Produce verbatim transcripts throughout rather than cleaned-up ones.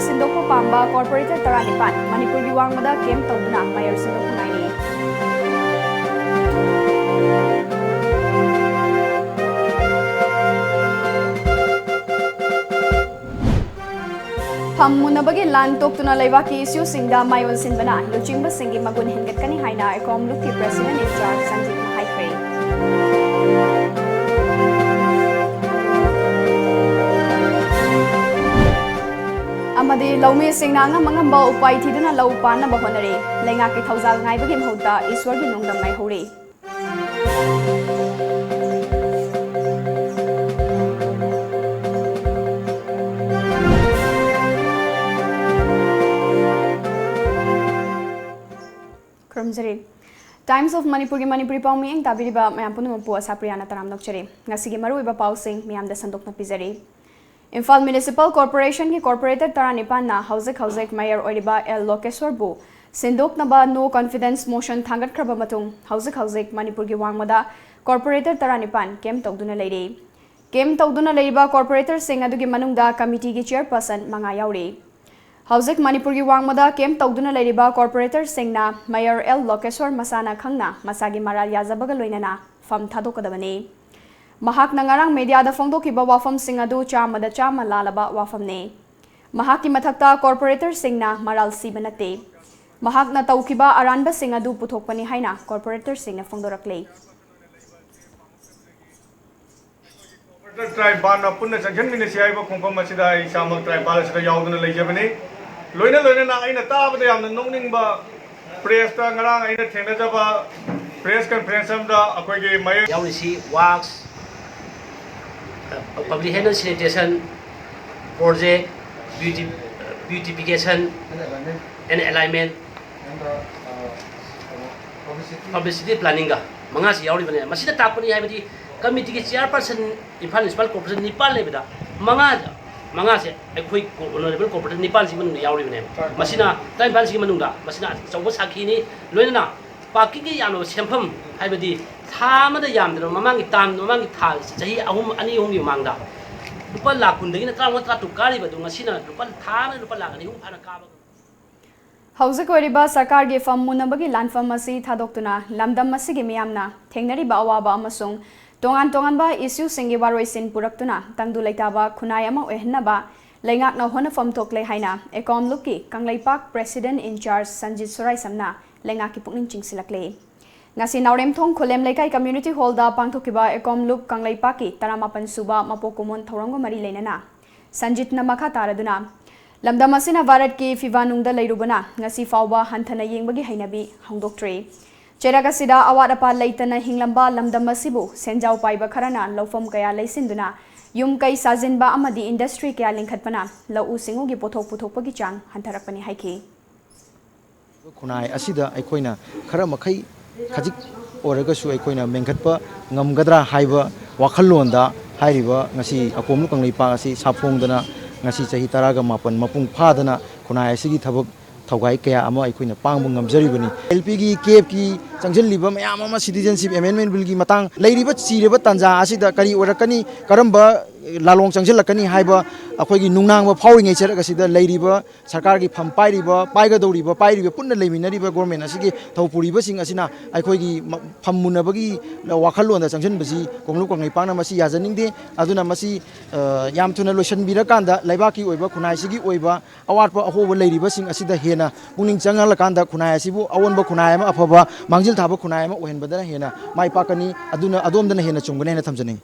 ꯁꯤꯟꯗꯣꯛꯄ ꯄꯥꯝꯕ ꯀꯣꯔꯄꯣꯔꯦꯇꯔ ꯇꯔꯥꯅꯤꯄꯥꯟ ꯃꯅꯤꯄꯨꯔꯒꯤ ꯋꯥꯡꯃꯗ ꯀꯦꯝꯞ ꯇꯧꯗꯨꯅ ꯃꯦꯌꯔ ꯁꯤꯟꯗꯣꯛꯄ ꯉꯥꯏꯔꯤ꯫ ꯐꯝ ꯃꯨꯟꯅꯕꯒꯤ ꯂꯥꯟ ꯇꯣꯛꯇꯨꯅ ꯂꯩꯕꯥꯛꯀꯤ ꯏꯁꯨꯁꯤꯡꯗ ꯃꯥꯏ ꯑꯣꯟꯁꯤꯟꯕꯅ ꯂꯨꯆꯤꯡꯕꯁꯤꯡꯒꯤ ꯃꯒꯨꯟ ꯍꯦꯟꯒꯠꯀꯅꯤ ꯍꯥꯏꯅ ꯑꯦꯀꯣꯝ ꯂꯨꯞꯀꯤ president in charge ꯁꯟꯖꯤꯠꯅ ꯍꯥꯏꯈ꯭ꯔꯦ꯫ ꯑꯃꯗꯤ ꯂꯧꯃꯤꯁꯤꯡꯅ ꯑꯉꯝ ꯑꯉꯝꯕ ꯎꯄꯥꯏ ꯊꯤꯗꯨꯅ ꯂꯧ ꯄꯥꯟꯅꯕ ꯍꯣꯠꯅꯔꯤ꯫ ꯂꯩꯉꯥꯛꯀꯤ ꯊꯧꯖꯥꯜ ꯉꯥꯏꯕꯒꯤ ꯃꯍꯨꯠꯇ ꯏꯁ꯭ꯋꯔꯒꯤ ꯅꯣꯡꯗꯝ ꯉꯥꯏꯍꯧꯔꯤ꯫ ꯈꯨꯔꯨꯝꯖꯔꯤ꯫ Times of ꯃꯅꯤꯄꯨꯔꯒꯤ ꯃꯅꯤꯄꯨꯔꯤ ꯄꯥꯎ ꯃꯤꯠꯌꯦꯡ ꯇꯥꯕꯤꯔꯤꯕ ꯃꯌꯥꯝ ꯄꯨꯝꯅꯃꯛꯄꯨ ꯑꯁꯥꯄ꯭ꯔꯤꯌꯥꯅ ꯇꯔꯥꯝꯅ ꯑꯣꯛꯆꯔꯤ꯫ ꯉꯁꯤꯒꯤ ꯃꯔꯨꯑꯣꯏꯕ ꯄꯥꯎꯁꯤꯡ ꯃꯌꯥꯝꯗ ꯁꯟꯗꯣꯛꯅ ꯄꯤꯖꯔꯤ꯫ ꯏꯝꯐꯥꯜ Municipal Corporationꯒꯤ ꯀꯣꯔꯄꯣꯔꯦꯇꯔ ꯇꯔꯥꯅꯤꯄꯥꯟꯅ ꯍꯧꯖꯤꯛ ꯍꯧꯖꯤꯛ ꯃꯦꯌꯔ ꯑꯣꯏꯔꯤꯕ ꯑꯦꯜ ꯂꯣꯀꯦꯁ꯭ꯋꯔꯕꯨ ꯁꯤꯟꯗꯣꯛꯅꯕ no confidence motion ꯊꯥꯡꯒꯠꯈ꯭ꯔꯕ ꯃꯇꯨꯡ, ꯍꯧꯖꯤꯛ ꯍꯧꯖꯤꯛ ꯃꯅꯤꯄꯨꯔꯒꯤ ꯋꯥꯡꯃꯗ ꯀꯣꯔꯄꯣꯔꯦꯇꯔ ꯇꯔꯥꯅꯤꯄꯥꯟ ꯀꯦꯝꯞ ꯇꯧꯗꯨꯅ ꯂꯩꯔꯤ꯫ ꯀꯦꯝꯞ ꯇꯧꯗꯨꯅ ꯂꯩꯔꯤꯕ ꯀꯣꯔꯄꯣꯔꯦꯇꯔꯁꯤꯡ ꯑꯗꯨꯒꯤ ꯃꯅꯨꯡꯗ committeeꯒꯤ chairperson ꯃꯉꯥ ꯌꯥꯎꯔꯤ꯫ ꯍꯧꯖꯤꯛ ꯃꯅꯤꯄꯨꯔꯒꯤ ꯋꯥꯡꯃꯗ ꯀꯦꯝꯞ ꯇꯧꯗꯨꯅ ꯂꯩꯔꯤꯕ ꯀꯣꯔꯄꯣꯔꯦꯇꯔꯁꯤꯡꯅ ꯃꯦꯌꯔ ꯑꯦꯜ ꯂꯣꯀꯦꯁ꯭ꯋꯔ ꯃꯁꯥꯅ ꯈꯪꯅ ꯃꯁꯥꯒꯤ ꯃꯔꯥꯜ ꯌꯥꯖꯕꯒ ꯂꯣꯏꯅꯅ ꯐꯝ ꯊꯥꯗꯣꯛꯀꯗꯕꯅꯤ꯫ ꯃꯍꯥꯛꯅ ꯉꯔꯥꯡ ꯃꯦꯗꯤꯌꯥꯗ ꯐꯣꯡꯗꯣꯛꯈꯤꯕ ꯋꯥꯐꯝꯁꯤꯡ ꯑꯗꯨ ꯆꯥꯝꯃꯗ ꯆꯥꯝꯃ ꯂꯥꯜꯂꯕ ꯋꯥꯐꯝꯅꯤ꯫ ꯃꯍꯥꯛꯀꯤ ꯃꯊꯛꯇ ꯀꯣꯔꯄꯣꯔꯦꯇꯔꯁꯤꯡꯅ ꯃꯔꯥꯜ ꯁꯤꯕ ꯅꯠꯇꯦ꯫ ꯃꯍꯥꯛꯅ ꯇꯧꯈꯤꯕ ꯑꯔꯥꯟꯕꯁꯤꯡ ꯑꯗꯨ ꯄꯨꯊꯣꯛꯄꯅꯤ ꯍꯥꯏꯅ ꯀꯣꯔꯄꯣꯔꯦꯇꯔꯁꯤꯡꯅ ꯐꯣꯡꯗꯣꯔꯛꯂꯤ꯫ ꯀꯣꯔꯄꯣꯔꯦꯇꯔ ꯇꯔꯥꯅꯤꯄꯥꯟꯅ ꯄꯨꯟꯅ ꯆꯪꯁꯤꯟꯃꯤꯟꯅꯁꯤ ꯍꯥꯏꯕ ꯈꯣꯡꯐꯝ ꯑꯁꯤꯗ ꯑꯩ ꯏꯁꯥꯃꯛ ꯇꯔꯥꯅꯤꯄꯥꯟ ꯑꯁꯤꯗ ꯌꯥꯎꯗꯨꯅ ꯂꯩꯖꯕꯅꯤ꯫ ꯂꯣꯏꯅ ꯂꯣꯏꯅꯅ ꯑꯩꯅ ꯇꯥꯕꯗ ꯌꯥꯝꯅ ꯅꯣꯛꯅꯤꯡꯕ, pressꯇ ꯉꯔꯥꯡ ꯑꯩꯅ ꯊꯦꯡꯅꯖꯕ press conference ꯑꯃꯗ ꯑꯩꯈꯣꯏꯒꯤ ꯃꯌꯣ- ꯌꯥꯎꯔꯤꯁꯤ works, public health and sanitation, project, beauty, beautification and alignment, publicity planningꯒ ꯃꯉꯥꯁꯤ ꯌꯥꯎꯔꯤꯕꯅꯦ꯫ ꯃꯁꯤꯗ ꯇꯥꯛꯄꯅꯤ ꯍꯥꯏꯕꯗꯤ committeeꯒꯤ chairperson ꯏꯝꯐꯥꯜ Municipal Corporation ꯅꯤꯄꯥꯟ ꯂꯩꯕꯗ ꯃꯉꯥ, ꯃꯉꯥꯁꯦ ꯑꯩꯈꯣꯏ honourable corporator ꯅꯤꯄꯥꯟꯁꯤ ꯃꯅꯨꯡꯗ ꯌꯥꯎꯔꯤꯕꯅꯦꯕ꯫ ꯃꯁꯤꯅ ꯇꯔꯥꯅꯤꯄꯥꯟꯁꯤꯒꯤ ꯃꯅꯨꯡꯗ ꯃꯁꯤꯅ ꯑꯆꯧꯕ ꯁꯥꯈꯤꯅꯤ꯫ ꯂꯣꯏꯅꯅ ꯄꯥꯛꯀꯤꯒꯤ ꯌꯥꯝꯂꯕ ꯁꯦꯟꯐꯝ ꯍꯥꯏꯕꯗꯤ ꯊꯥ ꯑꯃꯗ ꯌꯥꯝꯗ꯭ꯔꯕ ꯃꯃꯥꯡꯒꯤ term, ꯃꯃꯥꯡꯒꯤ ꯊꯥ, ꯆꯍꯤ ꯑꯍꯨꯝ, ꯑꯅꯤ ꯑꯍꯨꯝꯒꯤ ꯃꯃꯥꯡꯗ ꯂꯨꯄꯥ ꯂꯥꯈ ꯀꯨꯟꯗꯒꯤꯅ ꯇꯔꯥꯃꯉꯥ ꯇꯔꯥꯇꯔꯨꯛ ꯀꯥꯔꯤꯕ ꯑꯗꯨ ꯉꯁꯤꯅ ꯂꯨꯄꯥ ꯊꯥ ꯑꯃꯗ ꯂꯨꯄꯥ ꯂꯥꯈ ꯑꯅꯤ ꯑꯍꯨꯝ ꯐꯥꯅ ꯀꯥꯕ ꯉꯝꯃꯤ꯫ ꯍꯧꯖꯤꯛ ꯑꯣꯏꯔꯤꯕ ꯁꯔꯀꯥꯔꯒꯤ ꯐꯝ ꯃꯨꯟꯅꯕꯒꯤ ꯂꯥꯟꯐꯝ ꯑꯁꯤ ꯊꯥꯗꯣꯛꯇꯨꯅ ꯂꯝꯗꯝ ꯑꯁꯤꯒꯤ ꯃꯤꯌꯥꯝꯅ ꯊꯦꯡꯅꯔꯤꯕ ꯑꯋꯥꯕ ꯑꯃꯁꯨꯡ ꯇꯣꯉꯥꯟ ꯇꯣꯉꯥꯟꯕ ꯏꯁꯨꯁꯤꯡꯒꯤ ꯋꯥꯔꯣꯏꯁꯤꯟ ꯄꯨꯔꯛꯇꯨꯅ ꯇꯪꯗꯨ ꯂꯩꯇꯥꯕ ꯈꯨꯟꯅꯥꯏ ꯑꯃ ꯑꯣꯏꯍꯟꯅꯕ ꯂꯩꯉꯥꯛꯅ ꯍꯣꯠꯅꯐꯝ ꯊꯣꯛꯂꯦ ꯍꯥꯏꯅ ꯑꯦꯀꯣꯝ ꯂꯨꯞꯀꯤ ꯀꯪꯂꯩꯄꯥꯛ ꯄ꯭ꯔꯦꯁꯤꯗꯦꯟ ꯏꯟꯆꯥꯔꯖ ꯁꯟꯖꯤꯠ ꯁꯨꯔꯥꯏꯁꯝꯅ ꯂꯩꯉꯥꯛꯀꯤ ꯄꯨꯛꯅꯤꯡ ꯆꯤꯡꯁꯤꯜꯂꯛꯂꯤ꯫ ꯉꯁꯤ ꯅꯥꯎꯔꯦꯝꯊꯣꯡ ꯈꯨꯂꯦꯝ ꯂꯩꯀꯥꯏ ꯀꯝꯃ꯭ꯌꯨꯅꯤꯇꯤ ꯍꯣꯜꯗ ꯄꯥꯡꯊꯣꯛꯈꯤꯕ ꯑꯦꯀꯣꯝ ꯂꯨꯞ ꯀꯪꯂꯩꯄꯥꯛꯀꯤ ꯇꯔꯥꯃꯥꯄꯟ ꯁꯨꯕ ꯃꯄꯣꯛ ꯀꯨꯝꯑꯣꯟ ꯊꯧꯔꯝꯒ ꯃꯔꯤ ꯂꯩꯅꯅ ꯁꯟꯖꯤꯠꯅ ꯃꯈꯥ ꯇꯥꯔꯗꯨꯅ, ꯂꯝꯗꯝ ꯑꯁꯤꯅ ꯚꯥꯔꯠꯀꯤ ꯐꯤꯕꯥꯅꯨꯡꯗ ꯂꯩꯔꯨꯕꯅ ꯉꯁꯤ ꯐꯥꯎꯕ ꯍꯟꯊꯅ ꯌꯦꯡꯕꯒꯤ ꯍꯩꯅꯕꯤ ꯍꯣꯡꯗꯣꯛꯇ꯭ꯔꯤ꯫ ꯆꯩꯔꯛ ꯑꯁꯤꯗ ꯑꯋꯥꯠ ꯑꯄꯥ ꯂꯩꯇꯅ ꯍꯤꯡꯂꯝꯕ ꯂꯝꯗꯝ ꯑꯁꯤꯕꯨ ꯁꯦꯟꯖꯥꯎ ꯄꯥꯏꯕ ꯈꯔꯅ ꯂꯧꯐꯝ ꯀꯌꯥ ꯂꯩꯁꯤꯟꯗꯨꯅ ꯌꯨꯝ ꯀꯩ ꯁꯥꯖꯤꯟꯕ ꯑꯃꯗꯤ ꯏꯟꯗꯁꯇ꯭ꯔꯤ ꯀꯌꯥ ꯂꯤꯡꯈꯠꯄꯅ ꯂꯧꯎ ꯁꯤꯡꯎꯒꯤ ꯄꯣꯠꯊꯣꯛ ꯄꯨꯊꯣꯛꯄꯒꯤ ꯆꯥꯡ ꯍꯟꯊꯔꯛꯄꯅꯤ ꯍꯥꯏꯈꯤ꯫ ꯈꯨꯟꯅꯥꯏ ꯑꯁꯤꯗ ꯑꯩꯈꯣꯏꯅ ꯈꯔ ꯃꯈꯩ ꯈꯖꯤꯛ ꯑꯣꯏꯔꯒꯁꯨ ꯑꯩꯈꯣꯏꯅ ꯃꯦꯟꯈꯠꯄ ꯉꯝꯒꯗ꯭ꯔꯥ ꯍꯥꯏꯕ ꯋꯥꯈꯜꯂꯣꯟꯗ ꯍꯥꯏꯔꯤꯕ ꯉꯁꯤ ꯑꯀꯣꯝꯂꯨ ꯀꯪꯂꯩꯄꯥꯛ ꯑꯁꯤ ꯁꯥꯐꯣꯡꯗꯅ ꯉꯁꯤ ꯆꯍꯤ ꯇꯔꯥꯒ ꯃꯥꯄꯟ ꯃꯄꯨꯡ ꯐꯥꯗꯅ ꯈꯨꯟꯅꯥꯏ ꯑꯁꯤꯒꯤ ꯊꯕꯛ ꯊꯧꯒꯥꯏ ꯀꯌꯥ ꯑꯃ ꯑꯩꯈꯣꯏꯅ ꯄꯥꯡꯕ ꯉꯝꯖꯔꯤꯕꯅꯤ꯫ ꯑꯦꯜ ꯄꯤꯒꯤ ꯀꯦꯞꯀꯤ ꯆꯪꯁꯤꯜꯂꯤꯕ ꯃꯌꯥꯝ ꯑꯃ ꯁꯤꯇꯤꯖꯦꯟꯁꯤꯞ ꯑꯦꯃꯦꯟꯃꯦꯟ ꯕꯤꯜꯒꯤ ꯃꯇꯥꯡ ꯂꯩꯔꯤꯕ ꯆꯤꯔꯕ ꯇꯥꯟꯖꯥ ꯑꯁꯤꯗ ꯀꯔꯤ ꯑꯣꯏꯔꯛꯀꯅꯤ, ꯀꯔꯝꯕ ꯂꯥꯂꯣꯡ ꯆꯪꯁꯤꯜꯂꯛꯀꯅꯤ ꯍꯥꯏꯕ ꯑꯩꯈꯣꯏꯒꯤ ꯅꯨꯡꯅꯥꯡꯕ ꯐꯥꯎꯔꯤꯉꯩ ꯆꯔꯛ ꯑꯁꯤꯗ ꯂꯩꯔꯤꯕ ꯁꯔꯀꯥꯔꯒꯤ ꯐꯝ ꯄꯥꯏꯔꯤꯕ, ꯄꯥꯏꯒꯗꯧꯔꯤꯕ, ꯄꯥꯏꯔꯤꯕ, ꯄꯨꯟꯅ ꯂꯩꯃꯤꯟꯅꯔꯤꯕ ꯒꯣꯔꯃꯦꯟ ꯑꯁꯤꯒꯤ ꯊꯧ ꯄꯨꯔꯤꯕꯁꯤꯡ ꯑꯁꯤꯅ ꯑꯩꯈꯣꯏꯒꯤ ꯃ-, ꯐꯝ ꯃꯨꯟꯅꯕꯒꯤ ꯋꯥꯈꯜꯂꯣꯟꯗ ꯆꯪꯁꯤꯟꯕꯁꯤ ꯀꯣꯝꯂꯨꯞ ꯀꯪꯂꯩꯄꯥꯛꯅ ꯃꯁꯤ ꯌꯥꯖꯅꯤꯡꯗꯦ꯫ ꯑꯗꯨꯅ ꯃꯁꯤ, ꯑ, ꯌꯥꯝ ꯊꯨꯅ ꯂꯣꯏꯁꯤꯟꯕꯤꯔꯀꯥꯟꯗ ꯂꯩꯕꯥꯛꯀꯤ ꯑꯣꯏꯕ, ꯈꯨꯟꯅꯥꯏꯁꯤꯒꯤ ꯑꯣꯏꯕ ꯑꯋꯥꯠꯄ ꯑꯍꯣꯕ ꯂꯩꯔꯤꯕꯁꯤꯡ ꯑꯁꯤꯗ ꯍꯦꯟꯅ ꯄꯨꯛꯅꯤꯡ ꯆꯪꯍꯜꯂꯀꯥꯟꯗ ꯈꯨꯟꯅꯥꯏ ꯑꯁꯤꯕꯨ ꯑꯑꯣꯟꯕ ꯈꯨꯟꯅꯥꯏ ꯑꯃ, ꯑꯐꯕ ꯃꯥꯡꯖꯤꯜ ꯊꯥꯕ ꯈꯨꯟꯅꯥꯏ ꯑꯃ ꯑꯣꯏꯍꯟꯕꯗꯅ ꯍꯦꯟꯅ ꯃꯥꯏ ꯄꯥꯛꯀꯅꯤ꯫ ꯑꯗꯨꯅ ꯑꯗꯣꯝꯗꯅ ꯍꯦꯟꯅ ꯆꯨꯝꯒꯅꯤ ꯍꯥꯏꯅ ꯊꯝꯖꯅꯤꯡꯏ꯫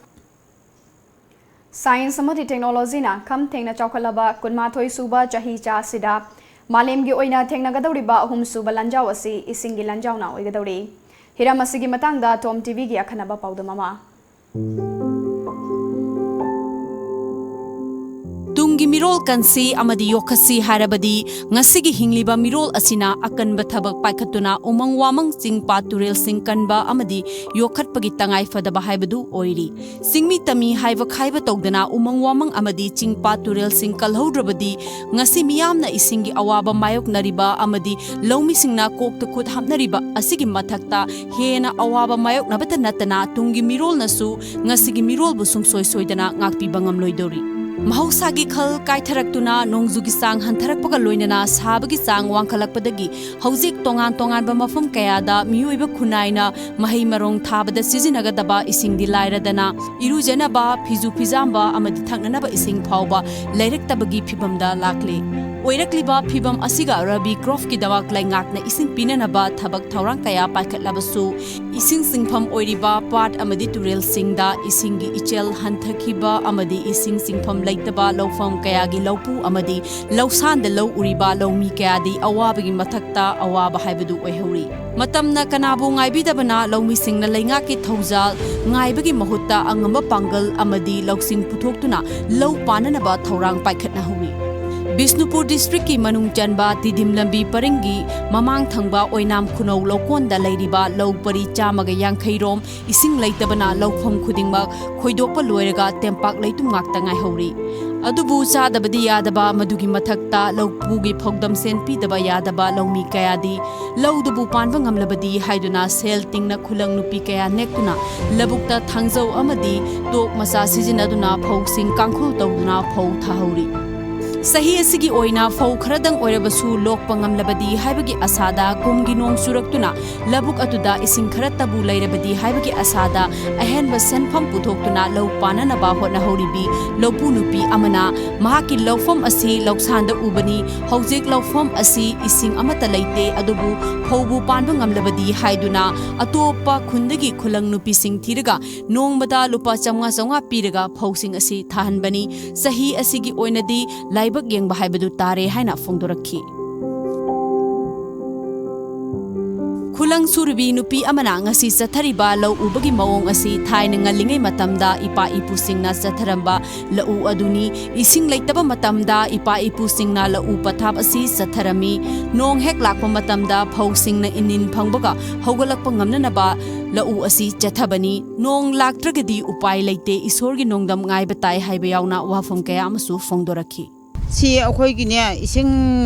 ꯁꯥꯏꯟꯁ ꯑꯃꯗꯤ ꯇꯦꯛꯅꯣꯂꯣꯖꯤꯅ ꯈꯝ ꯊꯦꯡꯅ ꯆꯥꯎꯈꯠꯂꯕ ꯀꯨꯟꯃꯥꯊꯣꯏ ꯁꯨꯕ ꯆꯍꯤ ꯆꯥ ꯑꯁꯤꯗ ꯃꯥꯂꯦꯝꯒꯤ ꯑꯣꯏꯅ ꯊꯦꯡꯅꯒꯗꯧꯔꯤꯕ ꯑꯍꯨꯝꯁꯨꯕ ꯂꯥꯟꯖꯥꯎ ꯑꯁꯤ ꯏꯁꯤꯡꯒꯤ ꯂꯥꯟꯖꯥꯎꯅ ꯑꯣꯏꯒꯗꯧꯔꯤ꯫ ꯍꯤꯔꯝ ꯑꯁꯤꯒꯤ ꯃꯇꯥꯡꯗ ꯇꯣꯝ ꯇꯤꯚꯤꯒꯤ ꯑꯈꯟꯅꯕ ꯄꯥꯎꯗꯝ ꯑꯃ꯫ ꯇꯨꯡꯒꯤ ꯃꯤꯔꯣꯜ ꯀꯟꯁꯤ ꯑꯃꯗꯤ ꯌꯣꯛꯈꯠꯁꯤ ꯍꯥꯏꯔꯕꯗꯤ ꯉꯁꯤꯒꯤ ꯍꯤꯡꯂꯤꯕ ꯃꯤꯔꯣꯜ ꯑꯁꯤꯅ ꯑꯀꯟꯕ ꯊꯕꯛ ꯄꯥꯏꯈꯠꯇꯨꯅ ꯎꯃꯪ ꯋꯥꯃꯪ ꯆꯤꯡ ꯄꯥꯠ ꯇꯨꯔꯦꯜꯁꯤꯡ ꯀꯟꯕ ꯑꯃꯗꯤ ꯌꯣꯛꯈꯠꯄꯒꯤ ꯇꯉꯥꯏ ꯐꯗꯕ ꯍꯥꯏꯕꯗꯨ ꯑꯣꯏꯔꯤ꯫ ꯆꯤꯡꯃꯤ ꯇꯝꯃꯤ ꯍꯥꯏꯕ ꯈꯥꯏꯕ ꯇꯧꯗꯅ ꯎꯃꯪ ꯋꯥꯃꯪ ꯑꯃꯗꯤ ꯆꯤꯡ ꯄꯥꯠ ꯇꯨꯔꯦꯜꯁꯤꯡ ꯀꯜꯍꯧꯗ꯭ꯔꯕꯗꯤ ꯉꯁꯤ ꯃꯤꯌꯥꯝꯅ ꯏꯁꯤꯡꯒꯤ ꯑꯋꯥꯕ ꯃꯥꯌꯣꯛꯅꯔꯤꯕ ꯑꯃꯗꯤ ꯂꯧꯃꯤꯁꯤꯡꯅ ꯀꯣꯛꯇ ꯈꯨꯠ ꯍꯥꯞꯅꯔꯤꯕ ꯑꯁꯤꯒꯤ ꯃꯊꯛꯇ ꯍꯦꯟꯅ ꯑꯋꯥꯕ ꯃꯥꯌꯣꯛꯅꯕꯇ ꯅꯠꯇꯅ ꯇꯨꯡꯒꯤ ꯃꯤꯔꯣꯜꯅꯁꯨ ꯉꯁꯤꯒꯤ ꯃꯤꯔꯣꯜꯕꯨ ꯁꯨꯡꯁꯣꯏ ꯁꯣꯏꯗꯅ ꯉꯥꯛꯄꯤꯕ ꯉꯝꯂꯣꯏꯗꯧꯔꯤ꯫ ꯃꯍꯧꯁꯥꯒꯤ ꯈꯜ ꯀꯥꯏꯊꯔꯛꯇꯨꯅ ꯅꯣꯡꯖꯨꯒꯤ ꯆꯥꯡ ꯍꯟꯊꯔꯛꯄꯒ ꯂꯣꯏꯅꯅ ꯁꯥꯕꯒꯤ ꯆꯥꯡ ꯋꯥꯡꯈꯠꯂꯛꯄꯗꯒꯤ ꯍꯧꯖꯤꯛ ꯇꯣꯉꯥꯟ ꯇꯣꯉꯥꯟꯕ ꯃꯐꯝ ꯀꯌꯥꯗ ꯃꯤꯑꯣꯏꯕ ꯈꯨꯟꯅꯥꯏꯅ ꯃꯍꯩ ꯃꯔꯣꯡ ꯊꯥꯕꯗ ꯁꯤꯖꯤꯟꯅꯒꯗꯕ ꯏꯁꯤꯡꯗꯤ ꯂꯥꯏꯔꯗꯅ ꯏꯔꯨꯖꯅꯕ, ꯐꯤꯖꯨ ꯐꯤꯖꯥꯝꯕ ꯑꯃꯗꯤ ꯊꯛꯅꯅꯕ ꯏꯁꯤꯡ ꯐꯥꯎꯕ ꯂꯩꯔꯛꯇꯕꯒꯤ ꯐꯤꯕꯝꯗ ꯂꯥꯛꯂꯦ꯫ ꯑꯣꯏꯔꯛꯂꯤꯕ ꯐꯤꯕꯝ ꯑꯁꯤꯒ ꯔꯕꯤ ꯀ꯭ꯔꯣꯞꯀꯤꯗꯃꯛ ꯂꯩꯉꯥꯛꯅ ꯏꯁꯤꯡ ꯄꯤꯅꯅꯕ ꯊꯕꯛ ꯊꯧꯔꯥꯡ ꯀꯌꯥ ꯄꯥꯏꯈꯠꯂꯕꯁꯨ, ꯏꯁꯤꯡ ꯆꯤꯡꯐꯝ ꯑꯣꯏꯔꯤꯕ ꯄꯥꯠ ꯑꯃꯗꯤ ꯇꯨꯔꯦꯜꯁꯤꯡꯗ ꯏꯁꯤꯡꯒꯤ ꯏꯆꯦꯜ ꯍꯟꯊꯈꯤꯕ ꯑꯃꯗꯤ ꯏꯁꯤꯡ ꯆꯤꯡꯐꯝ ꯂꯩꯇꯕ ꯂꯧꯐꯝ ꯀꯌꯥꯒꯤ ꯂꯧꯄꯨ ꯑꯃꯗꯤ ꯂꯧꯁꯥꯟꯗ ꯂꯧ ꯎꯔꯤꯕ ꯂꯧꯃꯤ ꯀꯌꯥꯗꯤ ꯑꯋꯥꯕꯒꯤ ꯃꯊꯛꯇ ꯑꯋꯥꯕ ꯍꯥꯏꯕꯗꯨ ꯑꯣꯏꯍꯧꯔꯤ꯫ ꯃꯇꯝꯅ ꯀꯅꯥꯕꯨ ꯉꯥꯏꯕꯤꯗꯕꯅ ꯂꯧꯃꯤꯁꯤꯡꯅ ꯂꯩꯉꯥꯛꯀꯤ ꯊꯧꯖꯥꯜ ꯉꯥꯏꯕꯒꯤ ꯃꯍꯨꯠꯇ ꯑꯉꯝꯕ ꯄꯥꯡꯒꯜ ꯑꯃꯗꯤ ꯂꯧꯁꯤꯡ ꯄꯨꯊꯣꯛꯇꯨꯅ ꯂꯧ ꯄꯥꯟꯅꯅꯕ ꯊꯧꯔꯥꯡ ꯄꯥꯏꯈꯠꯅꯍꯧꯔꯤ꯫ ꯕꯤꯁꯅꯨꯄꯨꯔ ꯗꯤꯁꯇ꯭ꯔꯤꯛꯀꯤ ꯃꯅꯨꯡ ꯆꯟꯕ ꯇꯤꯗꯤꯝ ꯂꯝꯕꯤ ꯄꯔꯤꯡꯒꯤ ꯃꯃꯥꯡ ꯊꯪꯕ ꯑꯣꯏꯅꯥꯝ ꯈꯨꯅꯧ ꯂꯧꯀꯣꯟꯗ ꯂꯩꯔꯤꯕ ꯂꯧ ꯄꯔꯤ ꯆꯥꯝꯃꯒ ꯌꯥꯡꯈꯩ ꯔꯣꯝ ꯏꯁꯤꯡ ꯂꯩꯇꯕꯅ ꯂꯧꯐꯝ ꯈꯨꯗꯤꯡꯃꯛ ꯈꯣꯏꯗꯣꯛꯄ ꯂꯣꯏꯔꯒ ꯇꯦꯝꯄꯥꯛ ꯂꯩꯇꯨꯝ ꯉꯥꯛꯇ ꯉꯥꯏꯍꯧꯔꯤ꯫ ꯑꯗꯨꯕꯨ ꯆꯥꯗꯕꯗꯤ ꯌꯥꯗꯕ, ꯃꯗꯨꯒꯤ ꯃꯊꯛꯇ ꯂꯧꯄꯨꯒꯤ ꯐꯧꯗꯝ ꯁꯦꯟ ꯄꯤꯗꯕ ꯌꯥꯗꯕ ꯂꯧꯃꯤ ꯀꯌꯥꯗꯤ ꯂꯧꯗꯨꯕꯨ ꯄꯥꯟꯕ ꯉꯝꯂꯕꯗꯤ ꯍꯥꯏꯗꯨꯅ ꯁꯦꯜ ꯇꯤꯡꯅ ꯈꯨꯂꯪ ꯅꯨꯄꯤ ꯀꯌꯥ ꯅꯦꯛꯇꯨꯅ ꯂꯧꯕꯨꯛꯇ ꯊꯥꯡꯖꯧ ꯑꯃꯗꯤ ꯇꯣꯛ ꯃꯆꯥ ꯁꯤꯖꯤꯟꯅꯗꯨꯅ ꯐꯧꯁꯤꯡ ꯀꯥꯡꯈꯨꯜ ꯇꯧꯗꯨꯅ ꯐꯧ ꯊꯥꯍꯧꯔꯤ꯫ ꯆꯍꯤ ꯑꯁꯤꯒꯤ ꯑꯣꯏꯅ ꯐꯧ ꯈꯔꯗꯪ ꯑꯣꯏꯔꯕꯁꯨ ꯂꯣꯛꯄ ꯉꯝꯂꯕꯗꯤ ꯍꯥꯏꯕꯒꯤ ꯑꯁꯥꯗ ꯀꯨꯝꯒꯤ ꯅꯣꯡ ꯆꯨꯔꯛꯇꯨꯅ ꯂꯧꯕꯨꯛ ꯑꯗꯨꯗ ꯏꯁꯤꯡ ꯈꯔꯇꯕꯨ ꯂꯩꯔꯕꯗꯤ ꯍꯥꯏꯕꯒꯤ ꯑꯁꯥꯗ ꯑꯍꯦꯟꯕ ꯁꯦꯟꯐꯝ ꯄꯨꯊꯣꯛꯇꯨꯅ ꯂꯧ ꯄꯥꯟꯅꯅꯕ ꯍꯣꯠꯅꯍꯧꯔꯤꯕꯤ ꯂꯧꯄꯨ ꯅꯨꯄꯤ ꯑꯃꯅ ꯃꯍꯥꯛꯀꯤ ꯂꯧꯐꯝ ꯑꯁꯤ ꯂꯧꯁꯥꯟꯗ ꯎꯕꯅꯤ꯫ ꯍꯧꯖꯤꯛ ꯂꯧꯐꯝ ꯑꯁꯤ ꯏꯁꯤꯡ ꯑꯃꯠꯇ ꯂꯩꯇꯦ, ꯑꯗꯨꯕꯨ ꯐꯧꯕꯨ ꯄꯥꯟꯕ ꯉꯝꯂꯕꯗꯤ ꯍꯥꯏꯗꯨꯅ ꯑꯇꯣꯞꯄ ꯈꯨꯟꯗꯒꯤ ꯈꯨꯂꯪ ꯅꯨꯄꯤꯁꯤꯡ ꯊꯤꯔꯒ ꯅꯣꯡꯃꯗ ꯂꯨꯄꯥ ꯆꯥꯝꯃꯉꯥ ꯆꯥꯝꯃꯉꯥ ꯄꯤꯔꯒ ꯐꯧꯁꯤꯡ ꯑꯁꯤ ꯊꯥꯍꯟꯕꯅꯤ꯫ ꯆꯍꯤ ꯑꯁꯤꯒꯤ ꯑꯣꯏꯅꯗꯤ ꯂꯥꯏꯕꯛ ꯌꯦꯡꯕ ꯍꯥꯏꯕꯗꯨ ꯇꯥꯔꯦ ꯍꯥꯏꯅ ꯐꯣꯡꯗꯣꯔꯛꯈꯤ꯫ ꯈꯨꯂꯪ ꯁꯨꯔꯨꯕꯤ ꯅꯨꯄꯤ ꯑꯃꯅ ꯉꯁꯤ ꯆꯠꯊꯔꯤꯕ ꯂꯧ ꯎꯕꯒꯤ ꯃꯑꯣꯡ ꯑꯁꯤ ꯊꯥꯏꯅ ꯉꯜꯂꯤꯉꯩ ꯃꯇꯝꯗ ꯏꯄꯥ ꯏꯄꯨꯁꯤꯡꯅ ꯆꯠꯊꯔꯝꯕ ꯂꯧꯎ ꯑꯗꯨꯅꯤ꯫ ꯏꯁꯤꯡ ꯂꯩꯇꯕ ꯃꯇꯝꯗ ꯏꯄꯥ ꯏꯄꯨꯁꯤꯡꯅ ꯂꯧꯎ ꯄꯊꯥꯞ ꯑꯁꯤ ꯆꯠꯊꯔꯝꯃꯤ꯫ ꯅꯣꯡ ꯍꯦꯛ ꯂꯥꯛꯄ ꯃꯇꯝꯗ ꯐꯧꯁꯤꯡꯅ ꯏꯟꯅꯤꯟ ꯐꯪꯕꯒ ꯍꯧꯒꯠꯂꯛꯄ ꯉꯝꯅꯅꯕ ꯂꯧꯎ ꯑꯁꯤ ꯆꯠꯊꯕꯅꯤ꯫ ꯅꯣꯡ ꯂꯥꯛꯇ꯭ꯔꯒꯗꯤ ꯎꯄꯥꯏ ꯂꯩꯇꯦ, ꯏꯁꯣꯔꯒꯤ ꯅꯣꯡꯗꯝ ꯉꯥꯏꯕ ꯇꯥꯏ ꯍꯥꯏꯕ ꯌꯥꯎꯅ ꯋꯥꯐꯝ ꯀꯌꯥ ꯑꯃꯁꯨ ꯐꯣꯡꯗꯣꯔꯛꯈꯤ꯫ ꯁꯤ ꯑꯩꯈꯣꯏꯒꯤꯅꯦ, ꯏꯁꯤꯡ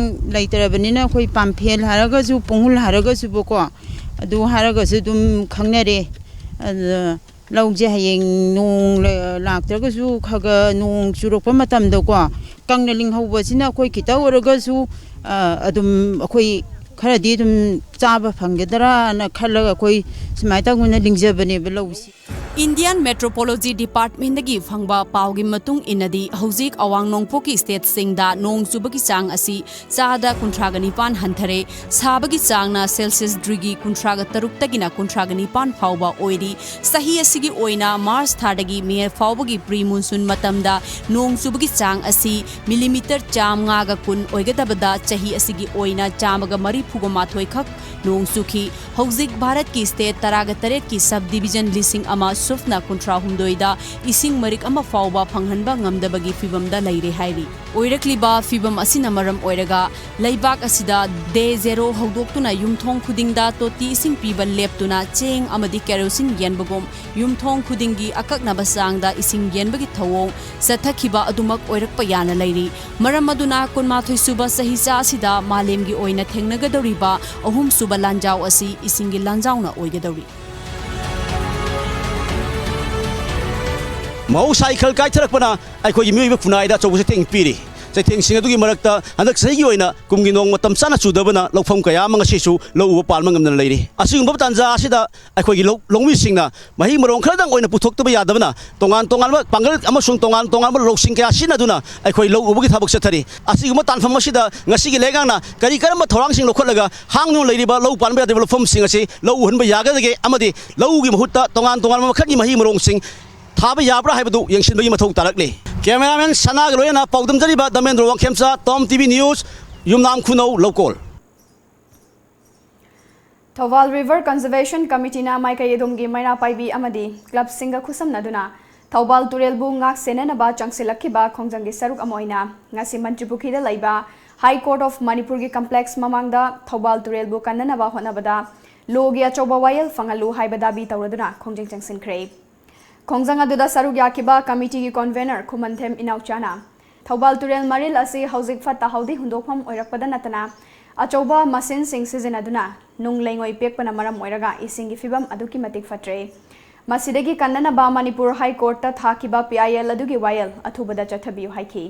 ꯂꯩꯇ꯭ꯔꯕꯅꯤꯅ ꯑꯩꯈꯣꯏ ꯄꯥꯝꯐꯦꯜ ꯍꯥꯏꯔꯒꯁꯨ, ꯄꯨꯡꯍꯨꯜ ꯍꯥꯏꯔꯒꯁꯨꯕꯀꯣ, ꯑꯗꯨ ꯍꯥꯏꯔꯒꯁꯨ ꯑꯗꯨꯝ ꯈꯪꯅꯔꯦ꯫ ꯑꯗ ꯂꯧꯁꯦ ꯍꯌꯦꯡ ꯅꯣꯡ ꯂ-, ꯂꯥꯛꯇ꯭ꯔꯒꯁꯨ ꯈꯔ ꯈꯔ ꯅꯣꯡ ꯆꯨꯔꯛꯄ ꯃꯇꯝꯗꯀꯣ, ꯀꯪꯅ ꯂꯤꯡꯍꯧꯕꯁꯤꯅ ꯑꯩꯈꯣꯏ ꯈꯤꯇ ꯑꯣꯏꯔꯒꯁꯨ, ꯑ, ꯑꯗꯨꯝ ꯑꯩꯈꯣꯏ ꯈꯔꯗꯤ ꯑꯗꯨꯝ ꯆꯥꯕ ꯐꯪꯒꯗ꯭ꯔꯥꯅ ꯈꯜꯂꯒ ꯑꯩꯈꯣꯏ ꯁꯨꯃꯥꯏꯅ ꯇꯧꯗꯅ ꯂꯤꯡꯖꯕꯅꯦꯕ ꯂꯧꯁꯤ꯫ Indian Meteorology Departmentꯗꯒꯤ ꯐꯪꯕ ꯄꯥꯎꯒꯤ ꯃꯇꯨꯡ ꯏꯟꯅꯗꯤ, ꯍꯧꯖꯤꯛ ꯑꯋꯥꯡ ꯅꯣꯡꯄꯣꯛꯀꯤ stateꯁꯤꯡꯗ ꯅꯣꯡ ꯆꯨꯕꯒꯤ ꯆꯥꯡ ꯑꯁꯤ ꯆꯥꯗ ꯀꯨꯟꯊ꯭ꯔꯥꯒ ꯅꯤꯄꯥꯟ ꯍꯟꯊꯔꯦ꯫ ꯁꯥꯕꯒꯤ ꯆꯥꯡꯅ Celsius degree ꯀꯨꯟꯊ꯭ꯔꯥꯒ ꯇꯔꯨꯛꯇꯒꯤꯅ ꯀꯨꯟꯊ꯭ꯔꯥꯒ ꯅꯤꯄꯥꯟ ꯐꯥꯎꯕ ꯑꯣꯏꯔꯤ꯫ ꯆꯍꯤ ꯑꯁꯤꯒꯤ ꯑꯣꯏꯅ March ꯊꯥꯗꯒꯤ May ꯐꯥꯎꯕꯒꯤ pre monsoon ꯃꯇꯝꯗ ꯅꯣꯡ ꯆꯨꯕꯒꯤ ꯆꯥꯡ ꯑꯁꯤ millimeter ꯆꯥꯝꯃꯉꯥꯒ ꯀꯨꯟ ꯑꯣꯏꯒꯗꯕꯗ, ꯆꯍꯤ ꯑꯁꯤꯒꯤ ꯑꯣꯏꯅ ꯆꯥꯝꯃꯒ ꯃꯔꯤꯐꯨꯒ ꯃꯥꯊꯣꯏ ꯈꯛ ꯅꯣꯡ ꯆꯨꯈꯤ꯫ ꯍꯧꯖꯤꯛ ꯚꯥꯔꯠꯀꯤ state ꯇꯔꯥꯒ ꯇꯔꯦꯠꯀꯤ subdivision ꯂꯤꯁꯤꯡ ꯑꯃ ꯁꯨꯞꯅ ꯀꯨꯟꯊ꯭ꯔꯥ ꯍꯨꯝꯗꯣꯏꯗ ꯏꯁꯤꯡ ꯃꯔꯤꯛ ꯑꯃ ꯐꯥꯎꯕ ꯐꯪꯍꯟꯕ ꯉꯝꯗꯕꯒꯤ ꯐꯤꯚꯝꯗ ꯂꯩꯔꯦ ꯍꯥꯏꯔꯤ꯫ ꯑꯣꯏꯔꯛꯂꯤꯕ ꯐꯤꯚꯝ ꯑꯁꯤꯅ ꯃꯔꯝ ꯑꯣꯏꯔꯒ ꯂꯩꯕꯥꯛ ꯑꯁꯤꯗ day zero ꯍꯧꯗꯣꯛꯇꯨꯅ ꯌꯨꯝꯊꯣꯡ ꯈꯨꯗꯤꯡꯗ ꯇꯣꯇꯤ ꯏꯁꯤꯡ ꯄꯤꯕ ꯂꯦꯞꯇꯨꯅ ꯆꯦꯡ ꯑꯃꯗꯤ ꯀꯦꯔꯣꯁꯤꯟ ꯌꯦꯟꯕꯒꯨꯝ ꯌꯨꯝꯊꯣꯡ ꯈꯨꯗꯤꯡꯒꯤ ꯑꯀꯛꯅꯕ ꯆꯥꯡꯗ ꯏꯁꯤꯡ ꯌꯦꯟꯕꯒꯤ ꯊꯧꯑꯣꯡ ꯆꯠꯊꯈꯤꯕ ꯑꯗꯨꯃꯛ ꯑꯣꯏꯔꯛꯄ ꯌꯥꯅ ꯂꯩꯔꯤ꯫ ꯃꯔꯝ ꯑꯗꯨꯅ ꯀꯨꯟꯃꯥꯊꯣꯏ ꯁꯨꯕ ꯆꯍꯤꯆꯥ ꯑꯁꯤꯗ ꯃꯥꯂꯦꯝꯒꯤ ꯑꯣꯏꯅ ꯊꯦꯡꯅꯒꯗꯧꯔꯤꯕ ꯑꯍꯨꯝꯁꯨꯕ ꯂꯥꯟꯖꯥꯎ ꯑꯁꯤ ꯏꯁꯤꯡꯒꯤ ꯂꯥꯟꯖꯥꯎꯅ ꯑꯣꯏꯒꯗꯧꯔꯤ꯫ ꯃꯍꯧꯁꯥ ꯏꯈꯜ ꯀꯥꯏꯊꯔꯛꯄꯅ ꯑꯩꯈꯣꯏꯒꯤ ꯃꯤꯑꯣꯏꯕ ꯈꯨꯟꯅꯥꯏꯗ ꯑꯆꯧꯕ ꯆꯩꯊꯦꯡ ꯄꯤꯔꯤ꯫ ꯆꯩꯊꯦꯡꯁꯤꯡ ꯑꯗꯨꯒꯤ ꯃꯔꯛꯇ ꯍꯟꯗꯛ ꯆꯍꯤꯒꯤ ꯑꯣꯏꯅ ꯀꯨꯝꯒꯤ ꯅꯣꯡ ꯃꯇꯝ ꯆꯥꯅ ꯆꯨꯗꯕꯅ ꯂꯧꯐꯝ ꯀꯌꯥ ꯑꯃ ꯉꯁꯤꯁꯨ ꯂꯧ ꯎꯕ ꯄꯥꯟꯕ ꯉꯝꯗꯅ ꯂꯩꯔꯤ꯫ ꯑꯁꯤꯒꯨꯝꯕ ꯇꯥꯟꯖꯥ ꯑꯁꯤꯗ ꯑꯩꯈꯣꯏꯒꯤ ꯂꯧ-, ꯂꯧꯃꯤꯁꯤꯡꯅ ꯃꯍꯩ ꯃꯔꯣꯡ ꯈꯔꯗꯪ ꯑꯣꯏꯅ ꯄꯨꯊꯣꯛꯇꯕ ꯌꯥꯗꯕꯅ ꯇꯣꯉꯥꯟ ꯇꯣꯉꯥꯟꯕ ꯄꯥꯡꯒꯜ ꯑꯃꯁꯨꯡ ꯇꯣꯉꯥꯟ ꯇꯣꯉꯥꯟꯕ ꯂꯧꯁꯤꯡ ꯀꯌꯥ ꯁꯤꯖꯤꯟꯅꯗꯨꯅ ꯑꯩꯈꯣꯏ ꯂꯧ ꯎꯕꯒꯤ ꯊꯕꯛ ꯆꯠꯊꯔꯤ꯫ ꯑꯁꯤꯒꯨꯝꯕ ꯇꯥꯟꯐꯝ ꯑꯁꯤꯗ ꯉꯁꯤꯒꯤ ꯂꯩꯉꯥꯛꯅ ꯀꯔꯤ ꯀꯔꯝꯕ ꯊꯧꯔꯥꯡꯁꯤꯡ ꯂꯧꯈꯠꯂꯒ ꯍꯥꯡꯗꯨꯅ ꯂꯩꯔꯤꯕ ꯂꯧ ꯄꯥꯟꯕ ꯌꯥꯗ꯭ꯔꯤꯕ ꯂꯧꯐꯝꯁꯤꯡ ꯑꯁꯤ ꯂꯧ ꯎꯍꯟꯕ ꯌꯥꯒꯗꯒꯦ ꯑꯃꯗꯤ ꯂꯧꯒꯤ ꯃꯍꯨꯠꯇ ꯇꯣꯉꯥꯟ ꯇꯣꯉꯥꯟꯕ ꯃꯈꯜꯒꯤ ꯃꯍꯩ ꯃꯔꯣꯡꯁꯤꯡ ꯊꯥꯕ ꯌꯥꯕ꯭ꯔꯥ ꯍꯥꯏꯕꯗꯨ ꯌꯦꯡꯁꯤꯟꯕꯒꯤ ꯃꯊꯧ ꯇꯥꯔꯛꯂꯤ꯫ Cameraman ꯁꯅꯥꯒ ꯂꯣꯏꯅꯅ ꯄꯥꯎꯗꯝꯖꯔꯤꯕ ꯗꯃꯦꯟꯗ꯭ꯔ ꯋꯥꯡꯈꯦꯝꯆꯥ, Tom TV News, ꯌꯨꯝꯅꯥꯝ ꯈꯨꯅꯧ, ꯂꯧꯀꯣꯜ꯫ ꯊꯧꯕꯥꯜ River Conservation Committeeꯅ ꯃꯥꯏꯀꯩ ꯑꯗꯣꯝꯒꯤ ꯃꯩꯔꯥ ꯄꯥꯏꯕꯤ ꯑꯃꯗꯤ clubꯁꯤꯡꯒ ꯈꯨꯠꯁꯝꯅꯗꯨꯅ ꯊꯧꯕꯥꯜ ꯇꯨꯔꯦꯜꯕꯨ ꯉꯥꯛ ꯁꯦꯟꯅꯅꯕ ꯆꯪꯁꯤꯜꯂꯛꯈꯤꯕ ꯈꯣꯡꯖꯪꯒꯤ ꯁꯔꯨꯛ ꯑꯃ ꯑꯣꯏꯅ ꯉꯁꯤ ꯃꯟꯇ꯭ꯔꯤꯄꯨꯈ꯭ꯔꯤꯗ ꯂꯩꯕ High Court of Manipurꯒꯤ complex ꯃꯃꯥꯡꯗ ꯊꯧꯕꯥꯜ ꯇꯨꯔꯦꯜꯕꯨ ꯀꯟꯅꯅꯕ ꯍꯣꯠꯅꯕꯗ lawꯒꯤ ꯑꯆꯧꯕ ꯋꯥꯌꯦꯜ ꯐꯪꯍꯜꯂꯨ ꯍꯥꯏꯕ ꯗꯥꯕꯤ ꯇꯧꯔꯗꯨꯅ ꯈꯣꯡꯖꯪ ꯆꯪꯁꯤꯟꯈ꯭ꯔꯦ꯫ ꯈꯣꯡꯖꯪ ꯑꯗꯨꯗ ꯁꯔꯨꯛ ꯌꯥꯈꯤꯕ committeeꯒꯤ convener ꯈꯨꯃꯟꯊꯦꯝ ꯏꯅꯥꯎꯆꯥꯅ ꯊꯧꯕꯥꯜ ꯇꯨꯔꯦꯜ ꯃꯔꯤꯜ ꯑꯁꯤ ꯍꯧꯖꯤꯛ ꯐꯠꯇ ꯍꯥꯎꯗꯤ ꯍꯨꯟꯗꯣꯛꯐꯝ ꯑꯣꯏꯔꯛꯄꯗ ꯅꯠꯇꯅ ꯑꯆꯧꯕ machineꯁꯤꯡ ꯁꯤꯖꯤꯟꯅꯗꯨꯅ ꯅꯨꯡ ꯂꯩꯉꯣꯏ ꯄꯦꯛꯄꯅ ꯃꯔꯝ ꯑꯣꯏꯔꯒ ꯏꯁꯤꯡꯒꯤ ꯐꯤꯕꯝ ꯑꯗꯨꯛꯀꯤ ꯃꯇꯤꯛ ꯐꯠꯇ꯭ꯔꯦ꯫ ꯃꯁꯤꯗꯒꯤ ꯀꯟꯅꯅꯕ ꯃꯅꯤꯄꯨꯔ High Courtꯇ ꯊꯥꯈꯤꯕ PIL ꯑꯗꯨꯒꯤ ꯋꯥꯌꯦꯜ ꯑꯊꯨꯕꯗ ꯆꯠꯊꯕꯤꯌꯨ ꯍꯥꯏꯈꯤ꯫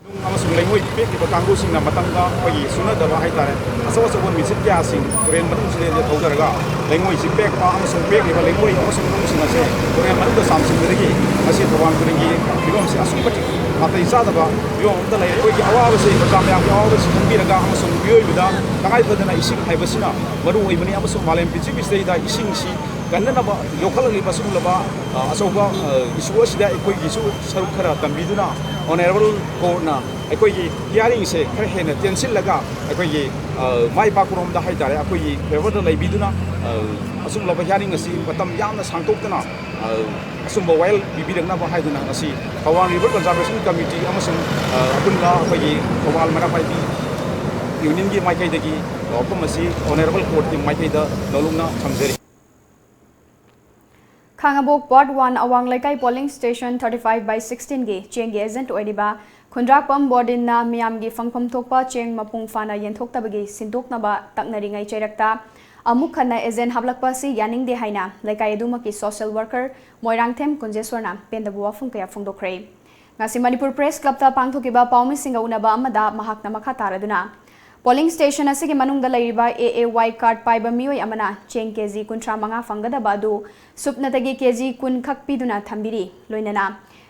ꯅꯨꯡ ꯑꯃꯁꯨꯡ ꯂꯩꯉꯣꯏ ꯄꯦꯛꯂꯤꯕ ꯀꯥꯡꯕꯨꯁꯤꯡꯅ ꯃꯇꯝꯗ ꯑꯩꯈꯣꯏꯒꯤ ꯁꯨꯅꯗꯕ ꯍꯥꯏꯇꯥꯔꯦ, ꯑꯆꯧ ꯑꯆꯧꯕ ꯃꯦꯆꯤꯟ ꯀꯌꯥꯁꯤꯡ ꯇꯨꯔꯦꯜ ꯃꯅꯨꯡꯁꯤꯗ ꯊꯧꯗꯔꯒ ꯂꯩꯉꯣꯏꯁꯤ ꯄꯦꯛꯄ ꯑꯃꯁꯨꯡ ꯄꯦꯛꯂꯤꯕ ꯂꯩꯉꯣꯏ ꯑꯃꯁꯨꯡ ꯅꯨꯡꯁꯤꯡ ꯑꯁꯦ ꯇꯨꯔꯦꯜ ꯃꯅꯨꯡꯗ ꯆꯥꯝꯁꯤꯟꯕꯗꯒꯤ ꯉꯁꯤ ꯊꯧꯕꯥꯜ ꯇꯨꯔꯦꯜꯒꯤ ꯐꯤꯕꯝꯁꯤ ꯑꯁꯨꯛꯀꯤ ꯃꯇꯤꯛ ꯅꯥꯇꯩ ꯆꯥꯗꯕ ꯐꯤꯕꯝ ꯑꯃꯗ ꯂꯩꯔꯦ꯫ ꯑꯩꯈꯣꯏꯒꯤ ꯑꯋꯥꯕꯁꯤ, ꯄ꯭ꯔꯖꯥ ꯃꯌꯥꯝꯒꯤ ꯑꯋꯥꯕꯁꯤ ꯈꯪꯕꯤꯔꯒ ꯑꯃꯁꯨꯡ ꯃꯤꯑꯣꯏꯕꯗ ꯇꯉꯥꯏ ꯐꯗꯅ ꯏꯁꯤꯡ ꯍꯥꯏꯕꯁꯤꯅ ꯃꯔꯨ ꯑꯣꯏꯕꯅꯤ ꯑꯃꯁꯨꯡ ꯃꯥꯂꯦꯝ ꯄ꯭ꯔꯤꯊꯤꯕꯤꯁꯤꯗꯩꯗ ꯏꯁꯤꯡꯁꯤ ꯀꯟꯅꯅꯕ ꯌꯣꯛꯈꯠꯂꯛꯂꯤꯕ ꯁꯤꯒꯨꯝꯂꯕ, ꯑ, ꯑꯆꯧꯕ, ꯑ, issue ꯑꯁꯤꯗ ꯑꯩꯈꯣꯏꯒꯤꯁꯨ ꯁꯔꯨꯛ ꯈꯔ ꯇꯝꯕꯤꯗꯨꯅ Honourable Courtꯅ ꯑꯩꯈꯣꯏꯒꯤ hearingꯁꯦ ꯈꯔ ꯍꯦꯟꯅ ꯇꯦꯟꯁꯤꯜꯂꯒ ꯑꯩꯈꯣꯏꯒꯤ, ꯑ, ꯃꯥꯏ ꯄꯥꯛꯄꯔꯣꯝꯗ ꯍꯥꯏꯇꯥꯔꯦ, ꯑꯩꯈꯣꯏꯒꯤ favourꯗ ꯂꯩꯕꯤꯗꯨꯅ, ꯑ, ꯑꯁꯨꯝꯂꯕ hearing ꯑꯁꯤ ꯃꯇꯝ ꯌꯥꯝꯅ ꯁꯥꯡꯗꯣꯛꯇꯅ, ꯑ, ꯑꯆꯨꯝꯕ ꯋꯥꯌꯦꯜ ꯄꯤꯕꯤꯔꯛꯅꯕ ꯍꯥꯏꯗꯨꯅ ꯉꯁꯤ ꯊꯧꯕꯥꯜ River Conservation Committee ꯑꯃꯁꯨꯡ, ꯑ, ꯑꯄꯨꯟꯕ ꯑꯩꯈꯣꯏꯒꯤ ꯊꯧꯕꯥꯜ ꯃꯩꯔꯥ ꯄꯥꯏꯕꯤ Unionꯒꯤ ꯃꯥꯏꯀꯩꯗꯒꯤ ꯋꯥꯐꯝ ꯑꯁꯤ Honourable Courtꯀꯤ ꯃꯥꯏꯀꯩꯗ ꯅꯧꯂꯨꯛꯅ ꯊꯝꯖꯔꯤ꯫ ꯈꯥꯉꯕꯣꯛ Ward One ꯑꯋꯥꯡ ꯂꯩꯀꯥꯏ polling station thirty five by sixteenꯒꯤ ꯆꯦꯡꯒꯤ agent ꯑꯣꯏꯔꯤꯕ ꯈꯨꯟꯗ꯭ꯔꯥꯛꯄꯝ ꯕꯣꯔꯗꯤꯟꯅ ꯃꯤꯌꯥꯝꯒꯤ ꯐꯪꯐꯝ ꯊꯣꯛꯄ ꯆꯦꯡ ꯃꯄꯨꯡ ꯐꯥꯅ ꯌꯦꯟꯊꯣꯛꯇꯕꯒꯤ ꯁꯤꯟꯗꯣꯛꯅꯕ ꯇꯛꯅꯔꯤꯉꯩ ꯆꯩꯔꯛꯇ ꯑꯃꯨꯛ ꯍꯟꯅ agent ꯍꯥꯞꯂꯛꯄ ꯑꯁꯤ ꯌꯥꯅꯤꯡꯗꯦ ꯍꯥꯏꯅ ꯂꯩꯀꯥꯏ ꯑꯗꯨꯃꯛꯀꯤ social worker ꯃꯣꯏꯔꯥꯡꯊꯦꯝ ꯀꯨꯟꯖꯦꯁ꯭ꯋꯔꯅ ꯄꯦꯟꯗꯕ ꯋꯥꯐꯝ ꯀꯌꯥ ꯐꯣꯡꯗꯣꯛꯈ꯭ꯔꯦ꯫ ꯉꯁꯤ ꯃꯅꯤꯄꯨꯔ Press Clubꯇ ꯄꯥꯡꯊꯣꯛꯈꯤꯕ ꯄꯥꯎꯃꯤꯁꯤꯡꯒ ꯎꯅꯕ ꯑꯃꯗ ꯃꯍꯥꯛꯅ ꯃꯈꯥ ꯇꯥꯔꯗꯨꯅ, polling station ꯑꯁꯤꯒꯤ ꯃꯅꯨꯡꯗ ꯂꯩꯔꯤꯕ A A Y card ꯄꯥꯏꯕ ꯃꯤꯑꯣꯏ ꯑꯃꯅ ꯆꯦꯡ K G ꯀꯨꯟꯊ꯭ꯔꯥ ꯃꯉꯥ ꯐꯪꯒꯗꯕ ꯑꯗꯨ ꯁꯨꯞꯅꯇꯒꯤ K G ꯀꯨꯟ ꯈꯛ ꯄꯤꯗꯨꯅ ꯊꯝꯕꯤꯔꯤ꯫ ꯂꯣꯏꯅꯅ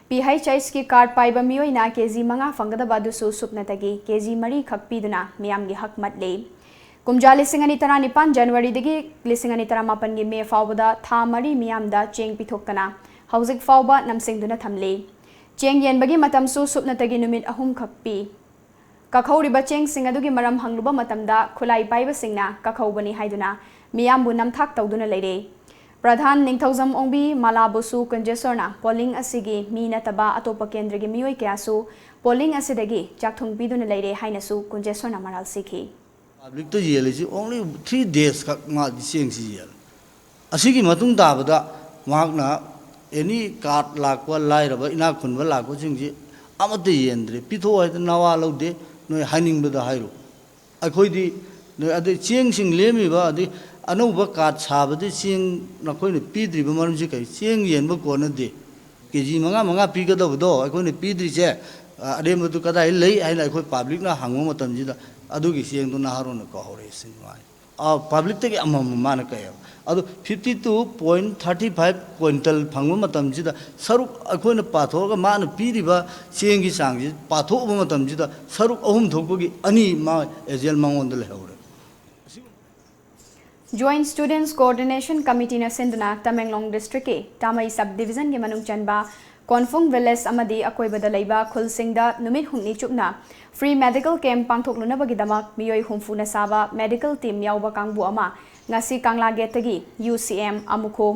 P H H ꯀꯤ card ꯄꯥꯏꯕ ꯃꯤꯑꯣꯏꯅ K G ꯃꯉꯥ ꯐꯪꯒꯗꯕ ꯑꯗꯨꯁꯨ ꯁꯨꯞꯅꯇꯒꯤ K G ꯃꯔꯤ ꯈꯛ ꯄꯤꯗꯨꯅ ꯃꯤꯌꯥꯝꯒꯤ ꯍꯛ ꯃꯠꯂꯤ꯫ ꯀꯨꯝꯖꯥ ꯂꯤꯁꯤꯡ ꯑꯅꯤ ꯇꯔꯥꯅꯤꯄꯥꯟ Januaryꯗꯒꯤ ꯂꯤꯁꯤꯡ ꯑꯅꯤ ꯇꯔꯥꯃꯥꯄꯟꯒꯤ May ꯐꯥꯎꯕꯗ ꯊꯥ ꯃꯔꯤ ꯃꯤꯌꯥꯝꯗ ꯆꯦꯡ ꯄꯤꯊꯣꯛꯇꯅ ꯍꯧꯖꯤꯛ ꯐꯥꯎꯕ ꯅꯝꯁꯤꯡꯗꯨꯅ ꯊꯝꯂꯤ꯫ ꯆꯦꯡ ꯌꯦꯟꯕꯒꯤ ꯃꯇꯝꯁꯨ ꯁꯨꯞꯅꯇꯒꯤ ꯅꯨꯃꯤꯠ ꯑꯍꯨꯝ ꯈꯛ ꯄꯤ꯫ ꯀꯛꯍꯧꯔꯤꯕ ꯆꯦꯡꯁꯤꯡ ꯑꯗꯨꯒꯤ ꯃꯔꯝ ꯍꯪꯂꯨꯕ ꯃꯇꯝꯗ ꯈꯨꯠꯂꯥꯏ ꯄꯥꯏꯕꯁꯤꯡꯅ ꯀꯛꯍꯧꯕꯅꯤ ꯍꯥꯏꯗꯨꯅ ꯃꯤꯌꯥꯝꯕꯨ ꯅꯝꯊꯥꯛ ꯇꯧꯗꯨꯅ ꯂꯩꯔꯦ꯫ ꯄ꯭ꯔꯙꯥꯟ ꯅꯤꯡꯊꯧꯖꯝ ꯑꯣꯡꯕꯤ ꯃꯂꯥꯕꯨꯁꯨ ꯀꯨꯟꯖꯦꯁꯣꯔꯅ ꯄꯣꯂꯤꯡ ꯑꯁꯤꯒꯤ ꯃꯤ ꯅꯠꯇꯕ ꯑꯇꯣꯞꯄ ꯀꯦꯟꯗ꯭ꯔꯒꯤ ꯃꯤꯑꯣꯏ ꯀꯌꯥꯁꯨ ꯄꯣꯂꯤꯡ ꯑꯁꯤꯗꯒꯤ ꯆꯥꯛꯊꯨꯡ ꯄꯤꯗꯨꯅ ꯂꯩꯔꯦ ꯍꯥꯏꯅꯁꯨ ꯀꯨꯟꯖꯦꯁꯣꯔꯅ ꯃꯔꯥꯜ ꯁꯤꯈꯤ꯫ ꯄꯕ꯭ꯂꯤꯛꯇ ꯌꯦꯜꯂꯤꯁꯤ only three days ꯈꯛ ꯃꯥꯒꯤ ꯆꯦꯡꯁꯤ ꯌꯦꯜꯂꯤ꯫ ꯑꯁꯤꯒꯤ ꯃꯇꯨꯡ ꯇꯥꯕꯗ ꯃꯍꯥꯛꯅ ꯑꯦꯅꯤ ꯀꯥꯔꯗ ꯂꯥꯛꯄ, ꯂꯥꯏꯔꯕ ꯏꯅꯥꯛ ꯈꯨꯟꯕ ꯂꯥꯛꯄꯁꯤꯡꯁꯤ ꯑꯃꯠꯇ ꯌꯦꯟꯗ꯭ꯔꯦ꯫ ꯄꯤꯊꯣꯛꯑꯣ ꯍꯥꯏꯗꯅ ꯅꯋꯥ ꯂꯧꯗꯦ, ꯅꯣꯏ ꯍꯥꯏꯅꯤꯡꯕꯗ ꯍꯥꯏꯔꯨ꯫ ꯑꯩꯈꯣꯏꯗꯤ ꯅꯣꯏ ꯑꯗꯩ ꯆꯦꯡꯁꯤꯡ ꯂꯦꯝꯃꯤꯕ, ꯑꯗꯩ ꯑꯅꯧꯕ ꯀꯥꯔꯗ ꯁꯥꯕꯗꯤ ꯆꯦꯡ ꯅꯈꯣꯏꯅ ꯄꯤꯗ꯭ꯔꯤꯕ ꯃꯔꯝꯁꯤ ꯀꯔꯤ? ꯆꯦꯡ ꯌꯦꯟꯕ ꯀꯣꯟꯅꯗꯦ꯫ ꯀꯦ ꯖꯤ ꯃꯉꯥ ꯃꯉꯥ ꯄꯤꯒꯗꯕꯗꯣ ꯑꯩꯈꯣꯏꯅ ꯄꯤꯗ꯭ꯔꯤꯁꯦ, ꯑ, ꯑꯔꯦꯝꯕꯗꯨ ꯀꯗꯥꯏ ꯂꯩ ꯍꯥꯏꯅ ꯑꯩꯈꯣꯏ ꯄꯕ꯭ꯂꯤꯛꯅ ꯍꯪꯕ ꯃꯇꯝꯁꯤꯗ ꯑꯗꯨꯒꯤ ꯆꯦꯡꯗꯣ ꯅꯍꯥꯔꯣꯟꯅ ꯀꯥꯎꯍꯧꯔꯦ ꯁꯤꯅꯤ ꯃꯥ ꯍꯥꯏꯁꯦ꯫ ꯑ, ꯄꯕ꯭ꯂꯤꯛꯇꯒꯤ ꯑꯃꯃꯝ ꯃꯥꯅ ꯀꯛꯑꯦꯕ꯫ ꯑꯗꯨ fifty two point thirty five quintal ꯐꯪꯕ ꯃꯇꯝꯁꯤꯗ ꯁꯔꯨꯛ ꯑꯩꯈꯣꯏꯅ ꯄꯥꯊꯣꯛꯑꯒ ꯃꯥꯅ ꯄꯤꯔꯤꯕ ꯆꯦꯡꯒꯤ ꯆꯥꯡꯁꯤ ꯄꯥꯊꯣꯛꯎꯕ ꯃꯇꯝꯁꯤꯗ ꯁꯔꯨꯛ ꯑꯍꯨꯝ ꯊꯣꯛꯄꯒꯤ ꯑꯅꯤ ꯃꯥ ꯑꯦꯖꯦꯜ ꯃꯉꯣꯟꯗ ꯂꯩꯍꯧꯔꯦ꯫ Joint Students Coordination Committeeꯅ ꯁꯤꯟꯗꯨꯅ ꯇꯃꯦꯡꯂꯣꯡ ꯗꯤꯁꯇ꯭ꯔꯤꯛꯀꯤ ꯇꯥꯃꯩ ꯁꯕ ꯗꯤꯕꯤꯖꯟꯒꯤ ꯃꯅꯨꯡ ꯆꯟꯕ ꯀꯣꯟꯐꯨꯡ ꯚꯤꯂꯦꯖ ꯑꯃꯗꯤ ꯑꯀꯣꯏꯕꯗ ꯂꯩꯕ ꯈꯨꯜꯁꯤꯡꯗ ꯅꯨꯃꯤꯠ ꯍꯨꯝꯅꯤ ꯆꯨꯞꯅ free medical camp ꯄꯥꯡꯊꯣꯛꯂꯨꯅꯕꯒꯤꯗꯃꯛ ꯃꯤꯑꯣꯏ ꯍꯨꯝꯐꯨꯅ ꯁꯥꯕ medical team ꯌꯥꯎꯕ ꯀꯥꯡꯕꯨ ꯑꯃ ꯉꯁꯤ ꯀꯪꯂꯥ ꯒꯦꯠꯇꯒꯤ UCM, ꯑꯃꯨꯈꯣ,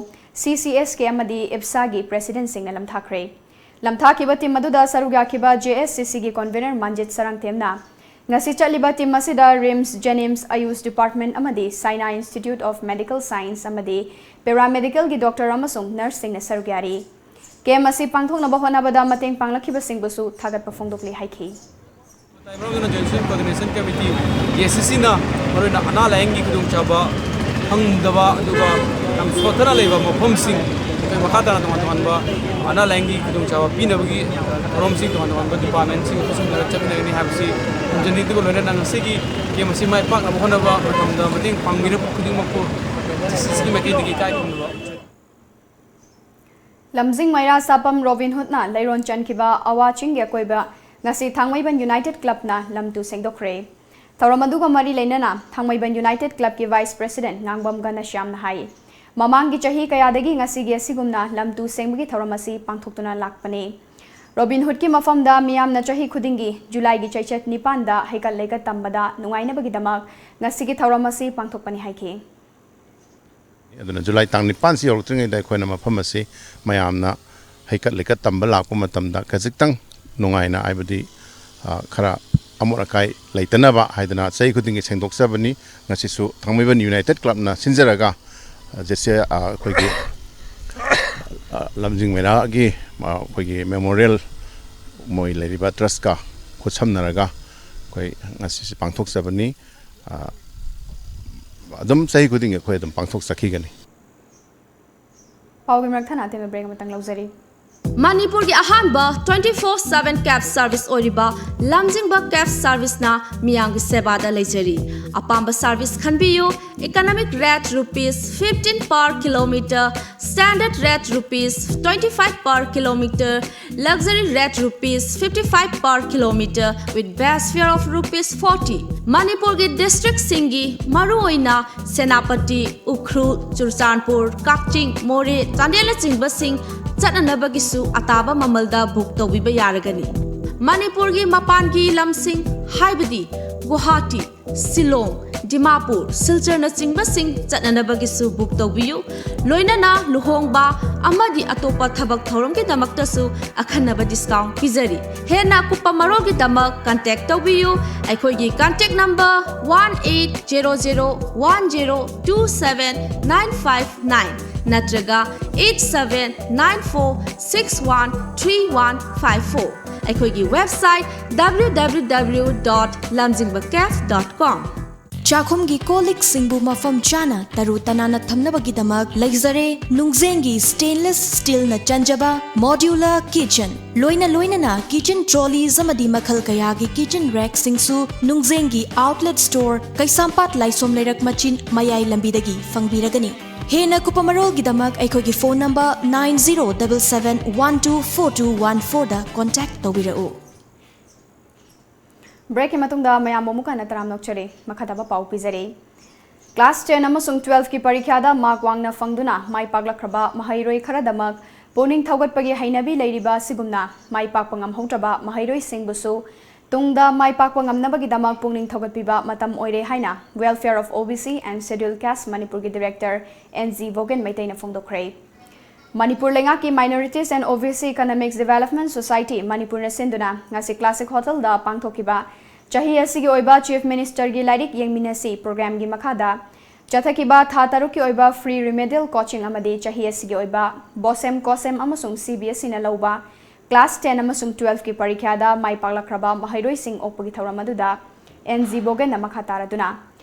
CCSK ꯑꯃꯗꯤ ꯏꯞꯁꯥꯒꯤ presidentꯁꯤꯡꯅ ꯂꯝꯊꯥꯈ꯭ꯔꯦ꯫ ꯂꯝꯊꯥꯈꯤꯕ team ꯑꯗꯨꯗ ꯁꯔꯨꯛ ꯌꯥꯈꯤꯕ JSCCꯒꯤ convener ꯃꯟꯖꯤꯠ ꯁꯔꯪꯊꯦꯝꯅ ꯉꯁꯤ ꯆꯠꯂꯤꯕ team ꯑꯁꯤꯗ RIMS, JNIMS, AYUSH department ꯑꯃꯗꯤ Saina Institute of Medical Science ꯑꯃꯗꯤ paramedicalꯒꯤ doctor ꯑꯃꯁꯨꯡ nurseꯁꯤꯡꯅ ꯁꯔꯨꯛ ꯌꯥꯔꯤ꯫ Camp ꯑꯁꯤ ꯄꯥꯡꯊꯣꯛꯅꯕ ꯍꯣꯠꯅꯕꯗ ꯃꯇꯦꯡ ꯄꯥꯡꯂꯛꯈꯤꯕꯁꯤꯡꯕꯨꯁꯨ ꯊꯥꯒꯠꯄ ꯐꯣꯡꯗꯣꯛꯂꯤ ꯍꯥꯏꯈꯤ꯫ ꯃꯇꯥꯏ ꯃꯔꯣꯝꯗꯅ Joint Students Coordination Committee, JSCCꯅ ꯃꯔꯨꯑꯣꯏꯅ ꯑꯅꯥ ꯂꯥꯏꯌꯦꯡꯒꯤ ꯈꯨꯗꯣꯡꯆꯥꯕ ꯐꯪꯗꯕ ꯑꯗꯨꯒ ꯌꯥꯝ ꯁꯣꯠꯊꯅ ꯂꯩꯕ ꯃꯐꯝꯁꯤꯡ, ꯑꯩꯈꯣꯏ ꯃꯈꯥ ꯇꯥꯅ ꯇꯣꯉꯥꯟ ꯇꯣꯉꯥꯟꯕ ꯑꯅꯥ ꯂꯥꯏꯌꯦꯡꯒꯤ ꯈꯨꯗꯣꯡꯆꯥꯕ ꯄꯤꯅꯕꯒꯤ ꯊꯧꯔꯝꯁꯤꯡ ꯇꯣꯉꯥꯟ ꯇꯣꯉꯥꯟꯕ departmentꯁꯤꯡ ꯈꯨꯠꯁꯝꯅꯔꯒ ꯆꯠꯃꯤꯟꯅꯒꯅꯤ ꯍꯥꯏꯕꯁꯤ ꯈꯨꯝꯖꯅꯤꯡꯗꯨꯒ ꯂꯣꯏꯅꯅ ꯉꯁꯤꯒꯤ camp ꯑꯁꯤ ꯃꯥꯏ ꯄꯥꯛꯅꯕ ꯍꯣꯠꯅꯕ ꯃꯇꯝꯗ ꯃꯇꯦꯡ ꯄꯥꯡꯕꯤꯔꯛꯄ ꯈꯨꯗꯤꯡꯃꯛꯄꯨ JSCCꯒꯤ ꯃꯥꯏꯀꯩꯗꯒꯤ ꯏꯀꯥꯏ ꯈꯨꯝꯅꯕ ꯎꯠꯆꯔꯤ꯫ ꯂꯝꯖꯤꯡ ꯃꯩꯔꯥ ꯁꯥꯄꯝ ꯔꯣꯕꯤꯟ ꯍꯨꯗꯅ ꯂꯩꯔꯣꯟ ꯆꯟꯈꯤꯕ ꯑꯋꯥ ꯆꯤꯡꯒꯤ ꯑꯀꯣꯏꯕ ꯉꯁꯤ ꯊꯥꯡꯃꯩꯕꯟ United Clubꯅ ꯂꯝ ꯇꯨ ꯁꯦꯡꯗꯣꯛꯈ꯭ꯔꯦ꯫ ꯊꯧꯔꯝ ꯑꯗꯨꯒ ꯃꯔꯤ ꯂꯩꯅꯅ ꯊꯥꯡꯃꯩꯕꯟ United Clubꯀꯤ vice president ꯉꯥꯡꯕꯝ ꯘꯅꯁ꯭ꯌꯥꯝꯅ ꯍꯥꯏ, ꯃꯃꯥꯡꯒꯤ ꯆꯍꯤ ꯀꯌꯥꯗꯒꯤ ꯉꯁꯤꯒꯤ ꯑꯁꯤꯒꯨꯝꯅ ꯂꯝ ꯇꯨ ꯁꯦꯡꯕꯒꯤ ꯊꯧꯔꯝ ꯑꯁꯤ ꯄꯥꯡꯊꯣꯛꯇꯨꯅ ꯂꯥꯛꯄꯅꯤ꯫ ꯔꯣꯕꯤꯟ ꯍꯨꯗꯀꯤ ꯃꯐꯝꯗ ꯃꯤꯌꯥꯝꯅ ꯆꯍꯤ ꯈꯨꯗꯤꯡꯒꯤ ꯖꯨꯂꯥꯏꯒꯤ ꯆꯩꯆꯠ ꯅꯤꯄꯥꯟꯗ ꯍꯩꯀꯠ ꯂꯩꯀꯠ ꯇꯝꯕꯗ ꯅꯨꯡꯉꯥꯏꯅꯕꯒꯤꯗꯃꯛ ꯉꯁꯤꯒꯤ ꯊꯧꯔꯝ ꯑꯁꯤ ꯄꯥꯡꯊꯣꯛꯄꯅꯤ ꯍꯥꯏꯈꯤ꯫ ꯑꯗꯨꯅ ꯖꯨꯂꯥꯏ ꯇꯥꯡ ꯅꯤꯄꯥꯟꯁꯤ ꯌꯧꯔꯛꯇ꯭ꯔꯤꯉꯩꯗ ꯑꯩꯈꯣꯏꯅ ꯃꯐꯝ ꯑꯁꯤ ꯃꯌꯥꯝꯅ ꯍꯩꯀꯠ ꯂꯩꯀꯠ ꯇꯝꯕ ꯂꯥꯛꯄ ꯃꯇꯝꯗ ꯈꯖꯤꯛꯇꯪ ꯅꯨꯡꯉꯥꯏꯅ, ꯍꯥꯏꯕꯗꯤ, ꯑ, ꯈꯔ ꯑꯃꯣꯠ ꯑꯀꯥꯏ ꯂꯩꯇꯅꯕ ꯍꯥꯏꯗꯅ ꯆꯍꯤ ꯈꯨꯗꯤꯡꯒꯤ ꯁꯦꯡꯗꯣꯛꯆꯕꯅꯤ꯫ ꯉꯁꯤꯁꯨ ꯊꯥꯡꯃꯩꯕꯟ ꯌꯨꯅꯥꯏꯇꯦꯠ ꯀ꯭ꯂꯕꯅ ꯁꯤꯟꯖꯔꯒ, ꯑ, ꯖꯦꯁꯦ-, ꯑ, ꯑꯩꯈꯣꯏꯒꯤ, ꯑ, ꯂꯝꯖꯤꯡ ꯃꯩꯔꯥꯒꯤ, ꯑ, ꯑꯩꯈꯣꯏꯒꯤ ꯃꯦꯃꯣꯔꯤꯌꯦꯜ, ꯃꯣꯏ ꯂꯩꯔꯤꯕ ꯇ꯭ꯔꯁꯀ ꯈꯨꯠꯁꯝꯅꯔꯒ ꯑꯩꯈꯣꯏ ꯉꯁꯤꯁꯦ ꯄꯥꯡꯊꯣꯛꯆꯕꯅꯤ꯫ ꯑ, ꯑꯗꯨꯝ ꯆꯍꯤ ꯈꯨꯗꯤꯡꯒꯤ ꯑꯩꯈꯣꯏ ꯑꯗꯨꯝ ꯄꯥꯡꯊꯣꯛꯆꯈꯤꯒꯅꯤ꯫ ꯄꯥꯎꯒꯤ ꯃꯔꯛ ꯊꯠꯅ ꯑꯇꯦꯟꯕ ꯕ꯭ꯔꯦꯛ ꯑꯃꯇꯪ ꯂꯧꯖꯔꯤ꯫ ꯃꯅꯤꯄꯨꯔꯒꯤ ꯑꯍꯥꯟꯕ twenty four seven cab service ꯑꯣꯏꯔꯤꯕ ꯂꯝꯖꯤꯡꯕ cab serviceꯅ ꯃꯤꯌꯥꯝꯒꯤ ꯁꯦꯕꯥꯗ ꯂꯩꯖꯔꯤ꯫ ꯑꯄꯥꯝꯕ service ꯈꯟꯕꯤꯌꯨ꯫ Economic rate rupees fifteen per kilometer, standard rate rupees twenty five per kilometer, luxury rate rupees fifty five per kilometer with base fare of rupees forty꯫ ꯃꯅꯤꯄꯨꯔꯒꯤ districtꯁꯤꯡꯒꯤ ꯃꯔꯨꯑꯣꯏꯅ ꯁꯦꯅꯥꯄꯇꯤ, ꯎꯈ꯭ꯔꯨꯜ, ꯆꯨꯔꯆꯥꯟꯄꯨꯔ, ꯀꯛꯆꯤꯡ, ꯃꯣꯔꯦ, ꯆꯥꯟꯗꯦꯜꯅꯆꯤꯡꯕꯁꯤꯡ ꯆꯠꯅꯅꯕꯒꯤꯁꯨ ꯑꯇꯥꯕ ꯃꯃꯜꯗ book ꯇꯧꯕꯤꯕ ꯌꯥꯔꯒꯅꯤ꯫ ꯃꯅꯤꯄꯨꯔꯒꯤ ꯃꯄꯥꯟꯒꯤ ꯂꯝꯁꯤꯡ ꯍꯥꯏꯕꯗꯤ ꯒꯨꯋꯥꯍꯥꯇꯤ, ꯁꯤꯂꯣꯡ, ꯗꯤꯃꯥꯄꯨꯔ, ꯁꯤꯜꯆꯔꯅꯆꯤꯡꯕꯁꯤꯡ ꯆꯠꯅꯅꯕꯒꯤꯁꯨ book ꯇꯧꯕꯤꯌꯨ꯫ ꯂꯣꯏꯅꯅ ꯂꯨꯍꯣꯡꯕ ꯑꯃꯗꯤ ꯑꯇꯣꯞꯄ ꯊꯕꯛ ꯊꯧꯔꯝꯒꯤꯗꯃꯛꯇꯁꯨ ꯑꯈꯟꯅꯕ discount ꯄꯤꯖꯔꯤ꯫ ꯍꯦꯟꯅ ꯑꯀꯨꯞꯄ ꯃꯔꯣꯜꯒꯤꯗꯃꯛ contact ꯇꯧꯕꯤꯌꯨ꯫ ꯑꯩꯈꯣꯏꯒꯤ contact number one eight zero zero one zero two seven nine five nine ꯅꯠꯇ꯭ꯔꯒ eight seven nine four six one three one five four꯫ ꯑꯩꯈꯣꯏꯒꯤ website W W W dot lamjingba caf dot com꯫ ꯆꯥꯛꯈꯨꯝꯒꯤ call ꯂꯤꯛꯁꯤꯡꯕꯨ ꯃꯐꯝ ꯆꯥꯅ ꯇꯔꯨ ꯇꯅꯥꯟꯅ ꯊꯝꯅꯕꯒꯤꯗꯃꯛ ꯂꯩꯖꯔꯦ ꯅꯨꯡꯖꯦꯡꯒꯤ stainless steelꯅ ꯆꯟꯖꯕ modular kitchen꯫ ꯂꯣꯏꯅ ꯂꯣꯏꯅꯅ kitchen trolleys ꯑꯃꯗꯤ ꯃꯈꯜ ꯀꯌꯥꯒꯤ kitchen rackꯁꯤꯡꯁꯨ ꯅꯨꯡꯖꯦꯡꯒꯤ outlet store ꯀꯩꯁꯥꯝꯄꯥꯠ ꯂꯥꯏꯁꯣꯝ ꯂꯩꯔꯛ ꯃꯆꯤꯟ ꯃꯌꯥꯏ ꯂꯝꯕꯤꯗꯒꯤ ꯐꯪꯕꯤꯔꯒꯅꯤ꯫ ꯍꯦꯟꯅ ꯀꯨꯞꯄ ꯃꯔꯣꯜꯒꯤꯗꯃꯛ ꯑꯩꯈꯣꯏꯒꯤ phone number nine zero double seven one two four two one fourꯗ contact ꯇꯧꯕꯤꯔꯛꯎ꯫ ꯕ꯭ꯔꯦꯛꯀꯤ ꯃꯇꯨꯡꯗ ꯃꯌꯥꯝꯕꯨ ꯑꯃꯨꯛ ꯍꯟꯅ ꯇꯔꯥꯝꯅ ꯑꯣꯛꯆꯔꯤ꯫ ꯃꯈꯥ ꯇꯥꯕ ꯄꯥꯎ ꯄꯤꯖꯔꯤ꯫ Class ten ꯑꯃꯁꯨꯡ twelveꯀꯤ ꯄꯔꯤꯈ꯭ꯌꯥꯗ mark ꯋꯥꯡꯅ ꯐꯪꯗꯨꯅ ꯃꯥꯏ ꯄꯥꯛꯂꯛꯈ꯭ꯔꯕ ꯃꯍꯩꯔꯣꯏ ꯈꯔꯗꯃꯛ ꯄꯨꯛꯅꯤꯡ ꯊꯧꯒꯠꯄꯒꯤ ꯍꯩꯅꯕꯤ ꯂꯩꯔꯤꯕ ꯑꯁꯤꯒꯨꯝꯅ ꯃꯥꯏ ꯄꯥꯛꯄ ꯉꯝꯍꯧꯗ꯭ꯔꯕ ꯃꯍꯩꯔꯣꯏꯁꯤꯡꯕꯨꯁꯨ ꯇꯨꯡꯗ ꯃꯥꯏ ꯄꯥꯛꯄ ꯉꯝꯅꯕꯒꯤꯗꯃꯛ ꯄꯨꯛꯅꯤꯡ ꯊꯧꯒꯠꯄꯤꯕ ꯃꯇꯝ ꯑꯣꯏꯔꯦ ꯍꯥꯏꯅ Welfare of O B C and Scheduled Caste ꯃꯅꯤꯄꯨꯔꯒꯤ Director N G ꯕꯣꯒꯦꯟ ꯃꯩꯇꯩꯅ ꯐꯣꯡꯗꯣꯛꯈ꯭ꯔꯦ꯫ ꯃꯅꯤꯄꯨꯔ ꯂꯩꯉꯥꯛꯀꯤ Minorities and O B C Economics Development Society ꯃꯅꯤꯄꯨꯔꯅ ꯁꯤꯟꯗꯨꯅ ꯉꯁꯤ Classic Hotelꯗ ꯄꯥꯡꯊꯣꯛꯈꯤꯕ ꯆꯍꯤ ꯑꯁꯤꯒꯤ ꯑꯣꯏꯕ Chief Ministerꯒꯤ ꯂꯥꯏꯔꯤꯛ ꯌꯦꯡꯃꯤꯟꯅꯁꯤ programꯒꯤ ꯃꯈꯥꯗ ꯆꯠꯊꯈꯤꯕ ꯊꯥ ꯇꯔꯨꯛꯀꯤ ꯑꯣꯏꯕ free remedial coaching ꯑꯃꯗꯤ ꯆꯍꯤ ꯑꯁꯤꯒꯤ ꯑꯣꯏꯕ BOSEM, COSEM ꯑꯃꯁꯨꯡ C B S Eꯅ ꯂꯧꯕ class ten ꯑꯃꯁꯨꯡ twelveꯀꯤ ꯄꯔꯤꯈ꯭ꯌꯥꯗ ꯃꯥꯏ ꯄꯥꯛꯂꯛꯈ꯭ꯔꯕ ꯃꯍꯩꯔꯣꯏꯁꯤꯡ ꯑꯣꯛꯄꯒꯤ ꯊꯧꯔꯝ ꯑꯗꯨꯗ N G ꯕꯣꯒꯦꯟꯅ ꯃꯈꯥ ꯇꯥꯔꯗꯨꯅ,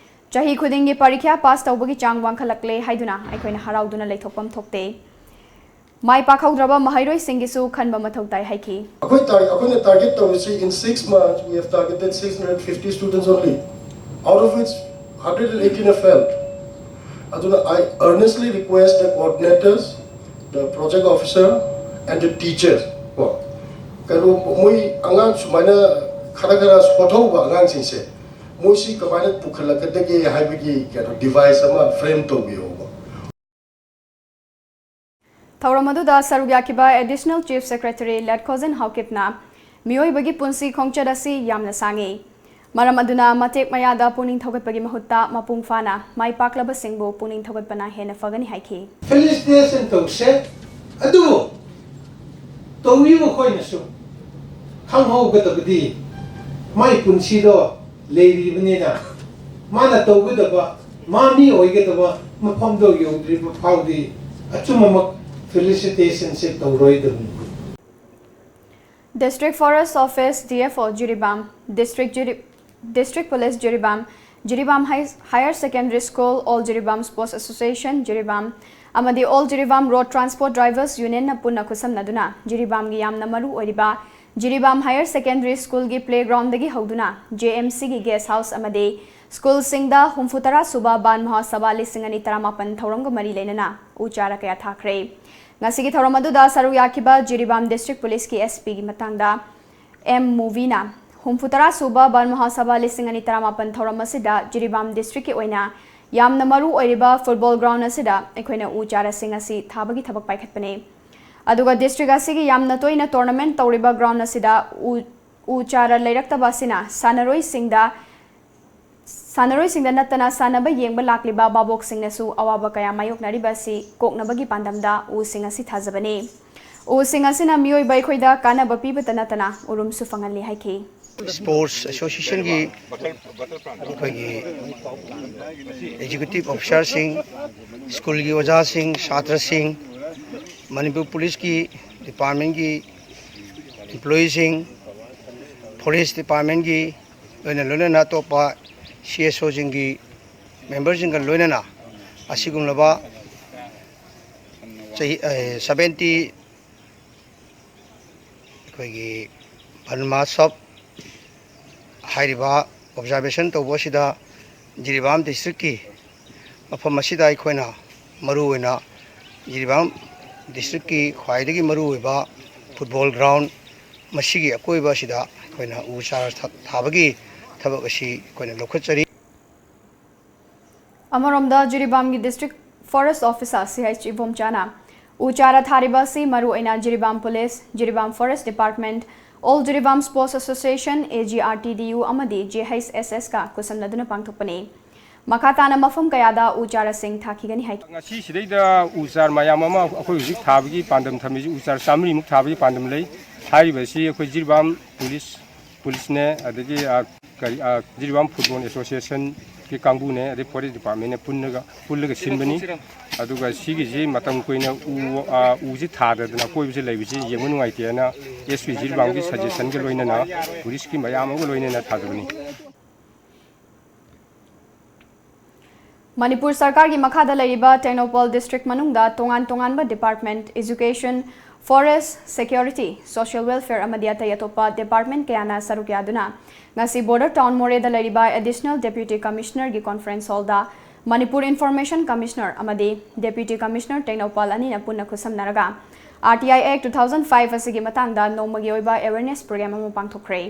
ꯆꯍꯤ ꯈꯨꯗꯤꯡꯒꯤ ꯄꯔꯤꯈ꯭ꯌꯥ pass ꯇꯧꯕꯒꯤ ꯆꯥꯡ ꯋꯥꯡꯈꯠꯂꯛꯂꯦ ꯍꯥꯏꯗꯨꯅ ꯑꯩꯈꯣꯏꯅ ꯍꯔꯥꯎꯗꯨꯅ ꯂꯩꯊꯣꯛꯐꯝ ꯊꯣꯛꯇꯦ꯫ ꯃꯥꯏ ꯄꯥꯛꯍꯧꯗ꯭ꯔꯕ ꯃꯍꯩꯔꯣꯏꯁꯤꯡꯒꯤꯁꯨ ꯈꯟꯕ ꯃꯊꯧ ꯇꯥꯏ ꯍꯥꯏꯈꯤ꯫ ꯑꯩꯈꯣꯏ tar- ꯑꯩꯈꯣꯏꯅ target ꯇꯧꯔꯤꯁꯤ, in six months we have targeted six hundred fifty students only, out of which hundred and eighteen have failed. ꯑꯗꯨꯅ I earnestly request the coordinators, the project officer and the teachers, ꯀꯣ, ꯀꯩꯅꯣ, ꯃꯣꯏ ꯑꯉꯥꯡ ꯁꯨꯃꯥꯏꯅ ꯈꯔ ꯈꯔ ꯁꯣꯊꯍꯧꯕ ꯑꯉꯥꯡꯁꯤꯡꯁꯦ, ꯃꯣꯏꯁꯤ ꯀꯃꯥꯏꯅ ꯄꯨꯈꯠꯂꯛꯀꯗꯒꯦ ꯍꯥꯏꯕꯒꯤ ꯀꯩꯅꯣ device ꯑꯃ frame ꯇꯧꯕꯤꯌꯣꯕ꯫ ꯊꯧꯔꯝ ꯑꯗꯨꯗ ꯁꯔꯨꯛ ꯌꯥꯈꯤꯕ Additional Chief Secretary ꯂꯦꯠꯈꯣꯖꯤꯟ ꯍꯥꯎꯀꯤꯞꯅ ꯃꯤꯑꯣꯏꯕꯒꯤ ꯄꯨꯟꯁꯤ ꯈꯣꯡꯆꯠ ꯑꯁꯤ ꯌꯥꯝꯅ ꯁꯥꯡꯉꯤ꯫ ꯃꯔꯝ ꯑꯗꯨꯅ ꯃꯇꯦꯛ ꯃꯌꯥꯗ ꯄꯨꯛꯅꯤꯡ ꯊꯧꯒꯠꯄꯒꯤ ꯃꯍꯨꯠꯇ ꯃꯄꯨꯡ ꯐꯥꯅ ꯃꯥꯏ ꯄꯥꯛꯂꯕꯁꯤꯡꯕꯨ ꯄꯨꯛꯅꯤꯡ ꯊꯧꯒꯠꯄꯅ ꯍꯦꯟꯅ ꯐꯒꯅꯤ ꯍꯥꯏꯈꯤ꯫ Felicitation ꯇꯧꯁꯦ, ꯑꯗꯨꯕꯨ ꯇꯧꯔꯤꯕ ꯑꯩꯈꯣꯏꯅꯁꯨ ꯈꯪꯍꯧꯒꯗꯕꯗꯤ ꯃꯥꯏ ꯄꯨꯟꯁꯤꯗꯣ ꯂꯩꯔꯤꯕꯅꯤꯅ ꯃꯥꯅ ꯇꯧꯒꯗꯕ, ꯃꯥ ꯃꯤ ꯑꯣꯏꯒꯗꯕ ꯃꯐꯝꯗꯣ ꯌꯧꯗ꯭ꯔꯤꯕ ꯐꯥꯎꯗꯤ ꯑꯆꯨꯝꯕꯃꯛ felicitationꯁꯦ ꯇꯧꯔꯣꯏꯗꯕꯅꯤ꯫ District Forest Office, D F O, Jiribam, District ꯖꯤꯔꯤ-, District Police, Jiribam, Jiribam High-, Higher Secondary School, All Jiribam Sports Association, Jiribam, ꯑꯃꯗꯤ All Jiribam Road Transport Drivers Unionꯅ ꯄꯨꯟꯅ ꯈꯨꯠꯁꯝꯅꯗꯨꯅ ꯖꯤꯔꯤꯕꯥꯝꯒꯤ ꯌꯥꯝꯅ ꯃꯔꯨ ꯑꯣꯏꯔꯤꯕ Jiribam Higher Secondary Schoolꯒꯤ playgroundꯗꯒꯤ ꯍꯧꯗꯨꯅ J M Cꯒꯤ guest house ꯑꯃꯗꯤ schoolꯁꯤꯡꯗ ꯍꯨꯝꯐꯨ ꯇꯔꯥ ꯁꯨꯕ ꯕꯥꯟ ꯃꯍꯣꯠꯁꯕꯥ ꯂꯤꯁꯤꯡ ꯑꯅꯤ ꯇꯔꯥꯃꯥꯄꯟ ꯊꯧꯔꯝꯒ ꯃꯔꯤ ꯂꯩꯅꯅ ꯎ ꯆꯥꯔ ꯀꯌꯥ ꯊꯥꯈ꯭ꯔꯦ꯫ ꯉꯁꯤꯒꯤ ꯊꯧꯔꯝ ꯑꯗꯨꯗ ꯁꯔꯨꯛ ꯌꯥꯈꯤꯕ ꯖꯤꯔꯤꯕꯥꯝ District Policeꯀꯤ S Pꯒꯤ ꯃꯇꯥꯡꯗ M ꯃꯨꯕꯤꯅ ꯍꯨꯝꯐꯨ ꯇꯔꯥ ꯁꯨꯕ ꯕꯥꯟ ꯃꯍꯣꯠꯁꯕꯥ ꯂꯤꯁꯤꯡ ꯑꯅꯤ ꯇꯔꯥꯃꯥꯄꯟ ꯊꯧꯔꯝ ꯑꯁꯤꯗ ꯖꯤꯔꯤꯕꯥꯝ Districtꯀꯤ ꯑꯣꯏꯅ ꯌꯥꯝꯅ ꯃꯔꯨ ꯑꯣꯏꯔꯤꯕ football ground ꯑꯁꯤꯗ ꯑꯩꯈꯣꯏꯅ ꯎ ꯆꯥꯔꯁꯤꯡ ꯑꯁꯤ ꯊꯥꯕꯒꯤ ꯊꯕꯛ ꯄꯥꯏꯈꯠꯄꯅꯤ꯫ ꯑꯗꯨꯒ district ꯑꯁꯤꯒꯤ ꯌꯥꯝꯅ ꯇꯣꯏꯅ tournament ꯇꯧꯔꯤꯕ ground ꯑꯁꯤꯗ ꯎ, ꯎ ꯆꯥꯔ ꯂꯩꯔꯛꯇꯕ ꯑꯁꯤꯅ ꯁꯥꯟꯅꯔꯣꯏꯁꯤꯡꯗ, ꯁꯥꯟꯅꯔꯣꯏꯁꯤꯡꯗ ꯅꯠꯇꯅ ꯁꯥꯟꯅꯕ ꯌꯦꯡꯕ ꯂꯥꯛꯂꯤꯕ ꯚꯥꯕꯣꯛꯁꯤꯡꯅꯁꯨ ꯑꯋꯥꯕ ꯀꯌꯥ ꯃꯥꯌꯣꯛꯅꯔꯤꯕ ꯑꯁꯤ ꯀꯣꯛꯅꯕꯒꯤ ꯄꯥꯟꯗꯝꯗ ꯎꯁꯤꯡ ꯑꯁꯤ ꯊꯥꯖꯕꯅꯤ꯫ ꯎꯁꯤꯡ ꯑꯁꯤꯅ ꯃꯤꯑꯣꯏꯕ ꯑꯩꯈꯣꯏꯗ ꯀꯥꯟꯅꯕ ꯄꯤꯕꯇ ꯅꯠꯇꯅ ꯎꯔꯨꯝꯁꯨ ꯐꯪꯍꯜꯂꯤ ꯍꯥꯏꯈꯤ꯫ Sports Association ꯒꯤ ꯑꯩꯈꯣꯏꯒꯤ executive officer ꯁꯤꯡ, school ꯒꯤ ꯑꯣꯖꯥꯁꯤꯡ, ꯁꯥꯇ꯭ꯔꯁꯤꯡ, ꯃꯅꯤꯄꯨꯔ ꯄꯨꯂꯤꯁꯀꯤ department ꯀꯤ employee ꯁꯤꯡ, forest department ꯀꯤ ꯂꯣꯏꯅ ꯂꯣꯏꯅꯅ ꯑꯇꯣꯞꯄ C S O ꯁꯤꯡꯒꯤ member ꯁꯤꯡꯒ ꯂꯣꯏꯅꯅ ꯑꯁꯤꯒꯨꯝꯂꯕ ꯆꯍꯤ, ꯑꯦ, seventy ꯑꯩꯈꯣꯏꯒꯤ ꯕꯟ ꯃꯍꯣꯠꯁꯕ ꯍꯥꯏꯔꯤꯕ observation ꯇꯧꯕ ꯑꯁꯤꯗ ꯖꯤꯔꯤꯕꯥꯝ district ꯀꯤ ꯃꯐꯝ ꯑꯁꯤꯗ ꯑꯩꯈꯣꯏꯅ ꯃꯔꯨꯑꯣꯏꯅ ꯖꯤꯔꯤꯕꯥꯝ district ꯀꯤ ꯈ꯭ꯋꯥꯏꯗꯒꯤ ꯃꯔꯨꯑꯣꯏꯕ football ground ꯃꯁꯤꯒꯤ ꯑꯀꯣꯏꯕ ꯑꯁꯤꯗ ꯑꯩꯈꯣꯏꯅ ꯎ ꯆꯥꯔ ꯊꯥ-, ꯊꯥꯕꯒꯤ ꯊꯕꯛ ꯑꯁꯤ ꯑꯩꯈꯣꯏꯅ ꯂꯧꯈꯠꯆꯔꯤ꯫ ꯑꯃꯔꯣꯝꯗ ꯖꯤꯔꯤꯕꯥꯝꯒꯤ district forest officer C H ꯏꯕꯣꯝꯆꯥꯅ ꯎ ꯆꯥꯔ ꯊꯥꯔꯤꯕ ꯑꯁꯤ ꯃꯔꯨꯑꯣꯏꯅ Jiribam police, Jiribam forest department, All Jiribam Sports Association, A G R T D U ꯑꯃꯗꯤ J H S S ꯀ ꯈꯨꯠꯁꯝꯅꯗꯨꯅ ꯄꯥꯡꯊꯣꯛꯄꯅꯤ꯫ ꯃꯈꯥ ꯇꯥꯅ ꯃꯐꯝ ꯀꯌꯥꯗ ꯎ ꯆꯥꯔꯁꯤꯡ ꯊꯥꯈꯤꯒꯅꯤ ꯍꯥꯏꯈꯤ꯫ ꯉꯁꯤꯁꯤꯗꯩꯗ ꯎ ꯆꯥꯔ ꯃꯌꯥꯝ ꯑꯃ ꯑꯩꯈꯣꯏ ꯍꯧꯖꯤꯛ ꯊꯥꯕꯒꯤ ꯄꯥꯟꯗꯝ ꯊꯝꯃꯤꯁꯤ ꯎ ꯆꯥꯔ ꯆꯥꯃꯔꯤꯃꯨꯛ ꯊꯥꯕꯒꯤ ꯄꯥꯟꯗꯝ ꯂꯩ꯫ ꯍꯥꯏꯔꯤꯕꯁꯤ ꯑꯩꯈꯣꯏ ꯖꯤꯔꯤꯕꯥꯝ police, police ꯅꯦ, ꯑꯗꯒꯤ, ꯑ, ꯀꯔꯤ, ꯑ, ꯖꯤꯔꯤꯕꯥꯝ football association ꯀꯤ ꯀꯥꯡꯕꯨꯅꯦ, ꯑꯗꯩ forest department ꯅꯦ ꯄꯨꯟꯅꯒ, ꯄꯨꯜꯂꯒ ꯁꯤꯟꯕꯅꯤ꯫ ꯑꯗꯨꯒ ꯁꯤꯒꯤꯁꯤ ꯃꯇꯝ ꯀꯨꯏꯅ ꯎ, ꯑ, ꯎꯁꯤ ꯊꯥꯗꯗꯅ ꯑꯀꯣꯏꯕꯁꯤ ꯂꯩꯕꯁꯤ ꯌꯦꯡꯕ ꯅꯨꯡꯉꯥꯏꯇꯦꯅ S P ꯖꯤꯔꯤꯕꯥꯝꯒꯤ suggestion ꯒ ꯂꯣꯏꯅꯅ forest ꯀꯤ ꯃꯌꯥꯝ ꯑꯃꯒ ꯂꯣꯏꯅꯅ ꯊꯥꯖꯕꯅꯤ꯫ ꯃꯅꯤꯄꯨꯔ ꯁꯔꯀꯥꯔꯒꯤ ꯃꯈꯥꯗ ꯂꯩꯔꯤꯕ ꯇꯦꯡꯅꯧꯄꯜ district ꯃꯅꯨꯡꯗ ꯇꯣꯉꯥꯟ ꯇꯣꯉꯥꯟꯕ department, education, forest, security, social welfare ꯑꯃꯗꯤ ꯑꯇꯩ ꯑꯇꯣꯞꯄ department ꯀꯌꯥꯅ ꯁꯔꯨꯛ ꯌꯥꯗꯨꯅ ꯉꯁꯤ border town ꯃꯣꯔꯦꯗ ꯂꯩꯔꯤꯕ Additional Deputy Commissioner ꯒꯤ conference hall ꯗ Manipur Information Commissioner ꯑꯃꯗꯤ Deputy Commissioner ꯇꯦꯡꯅꯧꯄꯜ ꯑꯅꯤꯅ ꯄꯨꯟꯅ ꯈꯨꯠꯁꯝꯅꯔꯒ R T I Act two thousand five ꯑꯁꯤꯒꯤ ꯃꯇꯥꯡꯗ ꯅꯣꯡꯃꯒꯤ ꯑꯣꯏꯕ awareness program ꯑꯃ ꯄꯥꯡꯊꯣꯛꯈ꯭ꯔꯦ꯫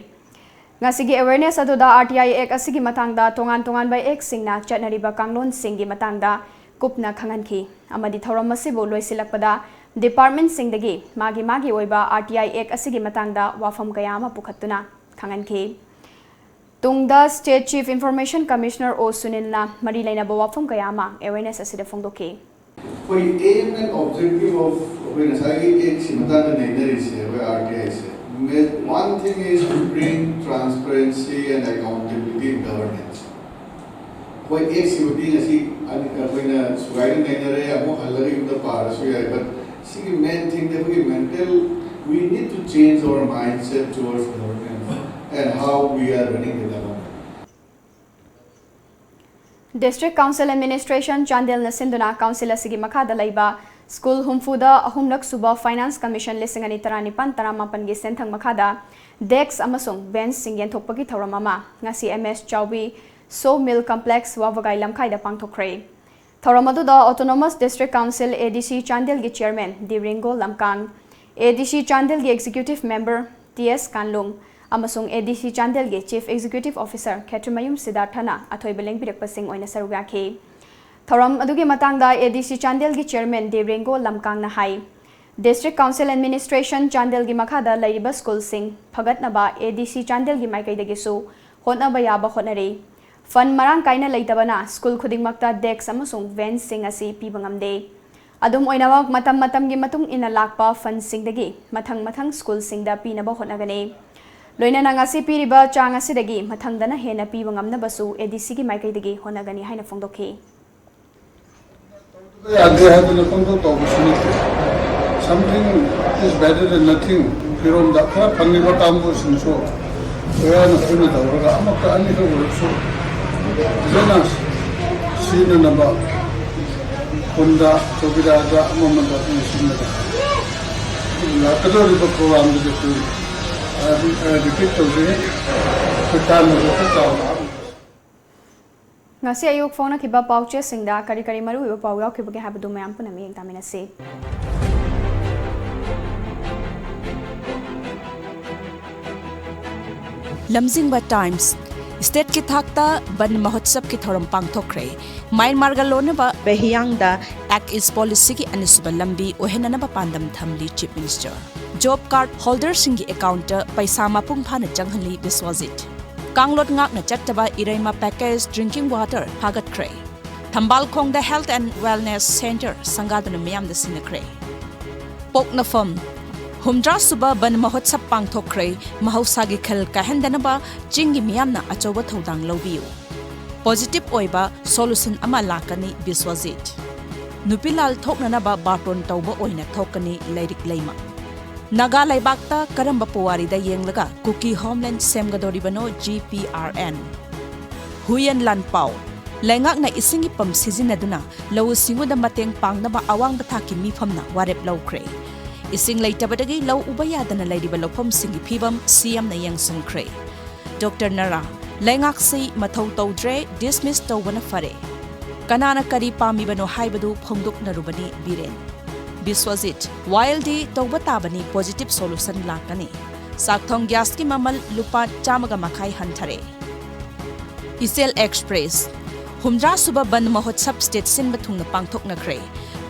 ꯉꯁꯤꯒꯤ awareness ꯑꯗꯨꯗ R T I Act ꯑꯁꯤꯒꯤ ꯃꯇꯥꯡꯗ ꯇꯣꯉꯥꯟ ꯇꯣꯉꯥꯟꯕ act ꯁꯤꯡꯅ ꯆꯠꯅꯔꯤꯕ ꯀꯥꯡꯂꯣꯟꯁꯤꯡꯒꯤ ꯃꯇꯥꯡꯗ ꯀꯨꯞꯅ ꯈꯪꯍꯟꯈꯤ ꯑꯃꯗꯤ ꯊꯧꯔꯝ ꯑꯁꯤꯕꯨ ꯂꯣꯏꯁꯤꯜꯂꯛꯄꯗ ꯗꯤꯄꯥꯔꯠꯃꯦꯟꯠꯁꯤꯡꯗꯒꯤ ꯃꯥꯒꯤ ꯃꯥꯒꯤ ꯑꯣꯏꯕ RTI Act ꯑꯁꯤꯒꯤ ꯃꯇꯥꯡꯗ ꯋꯥꯐꯝ ꯀꯌꯥ ꯑꯃ ꯄꯨꯈꯠꯇꯨꯅ ꯈꯪꯍꯟꯈꯤ꯫ ꯇꯨꯡꯗ State Chief Information Commissioner O ꯁꯨꯅꯤꯜꯅ ꯃꯔꯤ ꯂꯩꯅꯕ ꯋꯥꯐꯝ ꯀꯌꯥ ꯑꯃ awareness ꯑꯁꯤꯗ ꯐꯣꯡꯗꯣꯛꯈꯤ꯫ ꯑꯩꯈꯣꯏ aim and objective of ꯑꯩꯈꯣꯏ ꯉꯁꯥꯏꯒꯤ Act ꯁꯤ ꯃꯇꯥꯡꯗ ꯅꯩꯅꯔꯤꯁꯦ, ꯑꯩꯈꯣꯏ RTI say, one thing is to bring transparency and accountability in governance. ꯑꯩꯈꯣꯏ Act ꯁꯤꯕꯨꯗꯤ ꯉꯁꯤ ꯑꯅꯤ-, ꯑꯩꯈꯣꯏꯅ ꯁꯨꯒꯥꯏꯅ ꯅꯩꯅꯔꯦ, ꯑꯃꯨꯛ ꯍꯜꯂꯒ ꯌꯨꯝꯗ ꯄꯥꯔꯁꯨ ꯌꯥꯏ, but ꯁꯤꯒꯤ main thing ꯗꯤ ꯑꯩꯈꯣꯏꯒꯤ mental, we need to change our mindset towards governance and how we are running the government. District Council Administration ꯆꯥꯟꯗꯦꯜꯅ ꯁꯤꯟꯗꯨꯅ council ꯑꯁꯤꯒꯤ ꯃꯈꯥꯗ ꯂꯩꯕ ꯁ꯭ꯀꯨꯜ ꯍꯨꯝꯐꯨꯗ ꯑꯍꯨꯝꯂꯛ ꯁꯨꯕ Finance Commission ꯂꯤꯁꯤꯡ ꯑꯅꯤ ꯇꯔꯥꯅꯤꯄꯥꯟ ꯇꯔꯥꯃꯥꯄꯟꯒꯤ ꯁꯦꯟꯊꯪ ꯃꯈꯥꯗ desk ꯑꯃꯁꯨꯡ bench ꯁꯤꯡ ꯌꯦꯟꯊꯣꯛꯄꯒꯤ ꯊꯧꯔꯝ ꯑꯃ ꯉꯁꯤ M S ꯆꯥꯎꯕꯤ Sawmill Complex, ꯋꯥꯕꯒꯥꯏ ꯂꯝꯈꯥꯏꯗ ꯄꯥꯡꯊꯣꯛꯈ꯭ꯔꯦ꯫ ꯊꯧꯔꯝ ꯑꯗꯨꯗ Autonomous District Council, ADC ꯆꯥꯟꯗꯦꯜꯒꯤ chairman ꯗꯤ ꯔꯦꯡꯒꯣ ꯂꯝꯀꯥꯡ, ADC ꯆꯥꯟꯗꯦꯜꯒꯤ executive member ꯇꯤ ꯑꯦꯁ ꯀꯥꯟꯂꯨꯡ ꯑꯃꯁꯨꯡ ADC ꯆꯥꯟꯗꯦꯜꯒꯤ Chief Executive Officer ꯈꯦꯇ꯭ꯔꯤꯃꯌꯨꯝ ꯁꯤꯗꯥꯔꯊꯅ ꯑꯊꯣꯏꯕ ꯂꯦꯡꯕꯤꯔꯛꯄꯁꯤꯡ ꯑꯣꯏꯅ ꯁꯔꯨꯛ ꯌꯥꯈꯤ꯫ ꯊꯧꯔꯝ ꯑꯗꯨꯒꯤ ꯃꯇꯥꯡꯗ ADC ꯆꯥꯟꯗꯦꯜꯒꯤ chairman ꯗꯤ ꯔꯦꯡꯒꯣ ꯂꯝꯀꯥꯡꯅ ꯍꯥꯏ, District Council Administration ꯆꯥꯟꯗꯦꯜꯒꯤ ꯃꯈꯥꯗ ꯂꯩꯔꯤꯕ ꯁ꯭ꯀꯨꯜꯁꯤꯡ ꯐꯒꯠꯅꯕ ADC ꯆꯥꯟꯗꯦꯜꯒꯤ ꯃꯥꯏꯀꯩꯗꯒꯤꯁꯨ ꯍꯣꯠꯅꯕ ꯌꯥꯕ ꯍꯣꯠꯅꯔꯤ꯫ Fund ꯃꯔꯥꯡ ꯀꯥꯏꯅ ꯂꯩꯇꯕꯅ ꯁ꯭ꯀꯨꯜ ꯈꯨꯗꯤꯡꯃꯛꯇ desk ꯑꯃꯁꯨꯡ bench ꯁꯤꯡ ꯑꯁꯤ ꯄꯤꯕ ꯉꯝꯗꯦ꯫ ꯑꯗꯨꯝ ꯑꯣꯏꯅꯃꯛ, ꯃꯇꯝ ꯃꯇꯝꯒꯤ ꯃꯇꯨꯡ ꯏꯟꯅ ꯂꯥꯛꯄ fund ꯁꯤꯡꯗꯒꯤ ꯃꯊꯪ ꯃꯊꯪ ꯁ꯭ꯀꯨꯜꯁꯤꯡꯗ ꯄꯤꯅꯕ ꯍꯣꯠꯅꯒꯅꯤ꯫ ꯂꯣꯏꯅꯅ ꯉꯁꯤ ꯄꯤꯔꯤꯕ ꯆꯥꯡ ꯑꯁꯤꯗꯒꯤ ꯃꯊꯪꯗꯅ ꯍꯦꯟꯅ ꯄꯤꯕ ꯉꯝꯅꯕꯁꯨ ADC ꯒꯤ ꯃꯥꯏꯀꯩꯗꯒꯤ ꯍꯣꯠꯅꯒꯅꯤ ꯍꯥꯏꯅ ꯐꯣꯡꯗꯣꯛꯈꯤ꯫ ꯌꯥꯗꯦ ꯍꯥꯏꯗꯅ ꯄꯪꯇꯧ ꯇꯧꯕꯁꯨ ꯅꯠꯇꯦ꯫ Something is better than nothing꯫ ꯐꯤꯔꯣꯝꯗ ꯈꯔ ꯐꯪꯉꯤꯕ ꯀꯥꯡꯕꯨꯁꯤꯡꯁꯨ ꯂꯣꯏꯅ ꯄꯨꯟꯅ ꯇꯧꯔꯒ ꯑꯃꯛꯇ ꯑꯅꯤꯈꯛ ꯑꯣꯏꯔꯁꯨ ꯐꯖꯅ ꯁꯤꯖꯤꯟꯅꯅꯕ ꯈꯨꯟꯗ, ꯆꯧꯀꯤꯗꯥꯔꯗ, ꯑꯃꯃꯗ ꯑꯩꯈꯣꯏꯅ ꯁꯤꯟꯅꯕ ꯂꯥꯛꯀꯗꯧꯔꯤꯕ program ꯗꯨꯗꯁꯨ repeat ꯇꯧꯖꯩ꯫ ꯑꯩꯈꯣꯏ ꯇꯥꯟꯅꯕ ꯈꯔ ꯆꯥꯎꯅ ꯉꯁꯤ ꯑꯌꯨꯛ ꯐꯣꯡꯅꯈꯤꯕ ꯄꯥꯎꯆꯦꯁꯤꯡꯗ ꯀꯔꯤ ꯀꯔꯤ ꯃꯔꯨꯑꯣꯏꯕ ꯄꯥꯎ ꯌꯥꯎꯈꯤꯕꯒꯦ ꯍꯥꯏꯕꯗꯨ ꯃꯌꯥꯝ ꯄꯨꯟꯅ ꯃꯤꯠꯌꯦꯡ ꯇꯥꯃꯤꯟꯅꯁꯤ꯫ ꯂꯝꯖꯤꯡꯕ ꯇꯥꯏꯝꯁ, Stateꯀꯤ ꯊꯥꯛꯇ ꯕꯟ ꯃꯍꯣꯠꯁꯕꯀꯤ ꯊꯧꯔꯝ ꯄꯥꯡꯊꯣꯛꯈ꯭ꯔꯦ꯫ ꯃ꯭ꯌꯥꯟꯃꯥꯔꯒ ꯂꯣꯟꯅꯕ ꯕꯦꯍꯤꯌꯥꯡꯗ Act East Policyꯒꯤ ꯑꯅꯤꯁꯨꯕ ꯂꯝꯕꯤ ꯑꯣꯏꯍꯟꯅꯅꯕ ꯄꯥꯟꯗꯝ ꯊꯝꯂꯤ Chief Minister꯫ Job card holderꯁꯤꯡꯒꯤ accountꯇ ꯄꯩꯁꯥ ꯃꯄꯨꯡ ꯐꯥꯅ ꯆꯪꯍꯜꯂꯤ ꯕꯤꯁ꯭ꯋꯖꯤꯠ꯫ ꯀꯥꯡꯂꯣꯟ ꯉꯥꯛꯅ ꯆꯠꯇꯕ ꯏꯔꯩꯃ package drinking water ꯐꯥꯒꯠꯈ꯭ꯔꯦ꯫ ꯊꯝꯕꯥꯜꯈꯣꯡꯗ Health and Wellness Centre ꯁꯪꯒꯥꯗꯨꯅ ꯃꯤꯌꯥꯝꯗ ꯁꯤꯟꯅꯈ꯭ꯔꯦ꯫ ꯄꯣꯛꯅꯐꯝ ꯍꯨꯝꯗ꯭ꯔꯥ ꯁꯨꯕ ꯕꯟ ꯃꯍꯣꯠꯁꯕ ꯄꯥꯡꯊꯣꯛꯈ꯭ꯔꯦ꯫ ꯃꯍꯧꯁꯥꯒꯤ ꯈꯜ ꯀꯥꯏꯍꯟꯗꯅꯕ ꯆꯤꯡꯒꯤ ꯃꯤꯌꯥꯝꯅ ꯑꯆꯧꯕ ꯊꯧꯗꯥꯡ ꯂꯧꯕꯤꯌꯨ꯫ Positive ꯑꯣꯏꯕ solution ꯑꯃ ꯂꯥꯛꯀꯅꯤ ꯕꯤꯁ꯭ꯋꯖꯤꯠ꯫ ꯅꯨꯄꯤ ꯂꯥꯜ ꯊꯣꯛꯅꯅꯕ ꯕꯥꯔꯇꯣꯟ ꯇꯧꯕ ꯑꯣꯏꯅ ꯊꯣꯛꯀꯅꯤ ꯂꯩꯔꯤꯛ ꯂꯩꯃ꯫ ꯅꯥꯒꯥ ꯂꯩꯕꯥꯛꯇ ꯀꯔꯝꯕ ꯄꯨꯋꯥꯔꯤꯗ ꯌꯦꯡꯂꯒ ꯀꯨꯀꯤ homeland ꯁꯦꯝꯒꯗꯧꯔꯤꯕꯅꯣ ꯖꯤ ꯄꯤ ꯑꯥꯔ ꯑꯦꯟ꯫ ꯍꯨꯌꯦꯟ ꯂꯥꯟꯄꯥꯎ ꯂꯩꯉꯥꯛꯅ ꯏꯁꯤꯡꯒꯤ ꯄꯝ ꯁꯤꯖꯤꯟꯅꯗꯨꯅ ꯂꯧꯎ ꯁꯤꯡꯎꯗ ꯃꯇꯦꯡ ꯄꯥꯡꯅꯕ ꯑꯋꯥꯡꯕ ꯊꯥꯛꯀꯤ ꯃꯤꯐꯝꯅ ꯋꯥꯔꯦꯞ ꯂꯧꯈ꯭ꯔꯦ꯫ ꯏꯁꯤꯡ ꯂꯩꯇꯕꯗꯒꯤ ꯂꯧ ꯎꯕ ꯌꯥꯗꯅ ꯂꯩꯔꯤꯕ ꯂꯧꯐꯝꯁꯤꯡꯒꯤ ꯐꯤꯕꯝ ꯁꯤ ꯑꯦꯝꯅ ꯌꯦꯡꯁꯤꯟꯈ꯭ꯔꯦ꯫ ꯗꯣꯛꯇꯔ ꯅꯔꯥ ꯂꯩꯉꯥꯛꯁꯤ ꯃꯊꯧ ꯇꯧꯗ꯭ꯔꯦ, dismiss ꯇꯧꯕꯅ ꯐꯔꯦ꯫ ꯀꯅꯥꯅ ꯀꯔꯤ ꯄꯥꯝꯃꯤꯕꯅꯣ ꯍꯥꯏꯕꯗꯨ ꯐꯣꯡꯗꯣꯛꯅꯔꯨꯕꯅꯤ ꯕꯤꯔꯦꯟ꯫ ꯕꯤꯁ꯭ꯋꯖꯤꯠ ꯋꯥꯌꯦꯜꯗꯤ ꯇꯧꯕ ꯇꯥꯕꯅꯤ, positive solution ꯂꯥꯛꯀꯅꯤ꯫ ꯆꯥꯛꯊꯣꯡ ꯒ꯭ꯌꯥꯁꯀꯤ ꯃꯃꯜ ꯂꯨꯄꯥ ꯆꯥꯝꯃꯒ ꯃꯈꯥꯏ ꯍꯟꯊꯔꯦ꯫ ꯏꯆꯦꯜ ꯑꯦꯛꯁꯄ꯭ꯔꯦꯁ ꯍꯨꯝꯗ꯭ꯔꯥ ꯁꯨꯕ ꯕꯟ ꯃꯍꯣꯠꯁꯕ state ꯁꯤꯟꯕ ꯊꯨꯡꯅ ꯄꯥꯡꯊꯣꯛꯅꯈ꯭ꯔꯦ꯫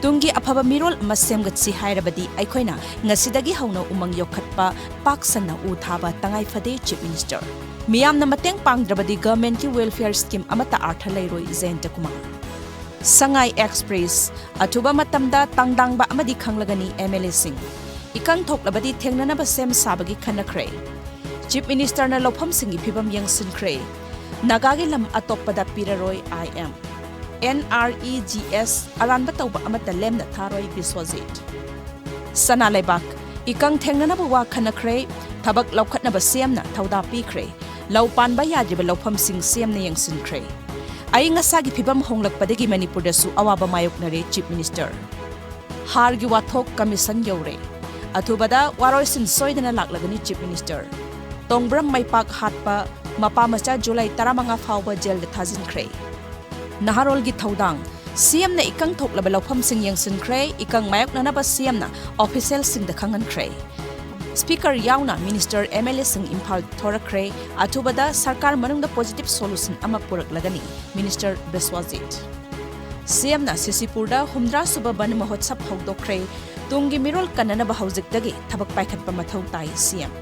ꯇꯨꯡꯒꯤ ꯑꯐꯕ ꯃꯤꯔꯣꯜ ꯑꯃ ꯁꯦꯝꯒꯠꯁꯤ ꯍꯥꯏꯔꯕꯗꯤ ꯑꯩꯈꯣꯏꯅ ꯉꯁꯤꯗꯒꯤ ꯍꯧꯅ ꯎꯃꯪ ꯌꯣꯛꯈꯠꯄ, ꯄꯥꯛ ꯁꯟꯅ ꯎ ꯊꯥꯕ ꯇꯉꯥꯏ ꯐꯗꯦ Chief Minister꯫ ꯃꯤꯌꯥꯝꯅ ꯃꯇꯦꯡ ꯄꯥꯡꯗ꯭ꯔꯕꯗꯤ governmentꯀꯤ welfare scheme ꯑꯃꯠꯇ ꯑꯥꯔꯊ ꯂꯩꯔꯣꯏ ꯖꯌꯟꯇ ꯀꯨꯃꯥꯔ꯫ ꯁꯉꯥꯏ ꯑꯦꯛꯁꯄ꯭ꯔꯦꯁ ꯑꯊꯨꯕ ꯃꯇꯝꯗ ꯇꯥꯡꯗꯥꯡꯕ ꯑꯃꯗꯤ ꯈꯪꯂꯒꯅꯤ ꯑꯦꯝ ꯑꯦꯜ ꯑꯦꯁꯤꯡ꯫ ꯏꯀꯪ ꯊꯣꯛꯂꯕꯗꯤ ꯊꯦꯡꯅꯅꯕ ꯁꯦꯝ ꯁꯥꯕꯒꯤ ꯈꯟꯅꯈ꯭ꯔꯦ꯫ Chief Ministerꯅ ꯂꯧꯐꯝꯁꯤꯡꯒꯤ ꯐꯤꯕꯝ ꯌꯦꯡꯁꯤꯟꯈ꯭ꯔꯦ꯫ ꯅꯥꯒꯥꯒꯤ ꯂꯝ ꯑꯇꯣꯞꯄꯗ ꯄꯤꯔꯔꯣꯏ I M. N R E G S ꯑꯔꯥꯟꯕ ꯇꯧꯕ ꯑꯃꯠꯇ ꯂꯦꯝꯅ ꯊꯥꯔꯣꯏ ꯕꯤꯁ꯭ꯋꯖꯤꯠ꯫ ꯁꯅꯥ ꯂꯩꯕꯥꯛ ꯏꯀꯪ ꯊꯦꯡꯅꯅꯕ ꯋꯥ ꯈꯟꯅꯈ꯭ꯔꯦ꯫ ꯊꯕꯛ ꯂꯧꯈꯠꯅꯕ ꯁꯤ ꯑꯦꯝꯅ ꯊꯧꯗꯥ ꯄꯤꯈ꯭ꯔꯦ꯫ ꯂꯧ ꯄꯥꯟꯕ ꯌꯥꯗ꯭ꯔꯤꯕ ꯂꯧꯐꯝꯁꯤꯡ ꯁꯤ ꯑꯦꯝꯅ ꯌꯦꯡꯁꯤꯟꯈ꯭ꯔꯦ꯫ ꯑꯏꯪ ꯑꯁꯥꯒꯤ ꯐꯤꯕꯝ ꯍꯣꯡꯂꯛꯄꯗꯒꯤ ꯃꯅꯤꯄꯨꯔꯗꯁꯨ ꯑꯋꯥꯕ ꯃꯥꯌꯣꯛꯅꯔꯦ Chief Minister꯫ ꯍꯥꯔꯒꯤ ꯋꯥꯊꯣꯛ commission ꯌꯧꯔꯦ꯫ ꯑꯊꯨꯕꯗ ꯋꯥꯔꯣꯏꯁꯤꯟ ꯁꯣꯏꯗꯅ ꯂꯥꯛꯂꯒꯅꯤ Chief Minister꯫ ꯇꯣꯡꯕ꯭ꯔꯝ ꯃꯩꯄꯥꯛ ꯍꯥꯠꯄ ꯃꯄꯥ ꯃꯆꯥ ꯖꯨꯂꯥꯏ ꯇꯔꯥꯃꯉꯥ ꯐꯥꯎꯕ ꯖꯦꯜꯗ ꯊꯥꯖꯤꯟꯈ꯭ꯔꯦ꯫ ꯅꯍꯥꯔꯣꯜꯒꯤ ꯊꯧꯗꯥꯡ ꯁꯤ ꯑꯦꯝꯅ ꯏꯀꯪ ꯊꯣꯛꯂꯕ ꯂꯧꯐꯝꯁꯤꯡ ꯌꯦꯡꯁꯤꯟꯈ꯭ꯔꯦ꯫ ꯏꯀꯪ ꯃꯥꯌꯣꯛꯅꯅꯕ ꯁꯤ ꯑꯦꯝꯅ officialꯁꯤꯡꯗ ꯈꯪꯍꯟꯈ꯭ꯔꯦ꯫ ꯁ꯭ꯄꯤꯀꯔ ꯌꯥꯎꯅ ꯃꯤꯅꯤꯁꯇꯔ, ꯑꯦꯝ ꯑꯦꯜ ꯑꯦꯁꯤꯡ ꯏꯝꯐꯥꯜ ꯊꯣꯔꯛꯈ꯭ꯔꯦ꯫ ꯑꯊꯨꯕꯗ ꯁꯔꯀꯥꯔ ꯃꯅꯨꯡꯗ positive solution ꯑꯃ ꯄꯨꯔꯛꯂꯒꯅꯤ, ꯃꯤꯅꯤꯁꯇꯔ ꯕꯤꯁ꯭ꯋꯖꯤꯠ꯫ ꯁꯤ ꯑꯦꯝꯅ ꯁꯤꯁꯤꯄꯨꯔꯗ ꯍꯨꯝꯗ꯭ꯔꯥ ꯁꯨꯕ ꯕꯟ ꯃꯍꯣꯠꯁꯕ ꯍꯧꯗꯣꯛꯈ꯭ꯔꯦ꯫ ꯇꯨꯡꯒꯤ ꯃꯤꯔꯣꯜ ꯀꯟꯅꯅꯕ ꯍꯧꯖꯤꯛꯇꯒꯤ ꯊꯕꯛ ꯄꯥꯏꯈꯠꯄ ꯃꯊꯧ ꯇꯥꯏ, ꯁꯤ ꯑꯦꯝ꯫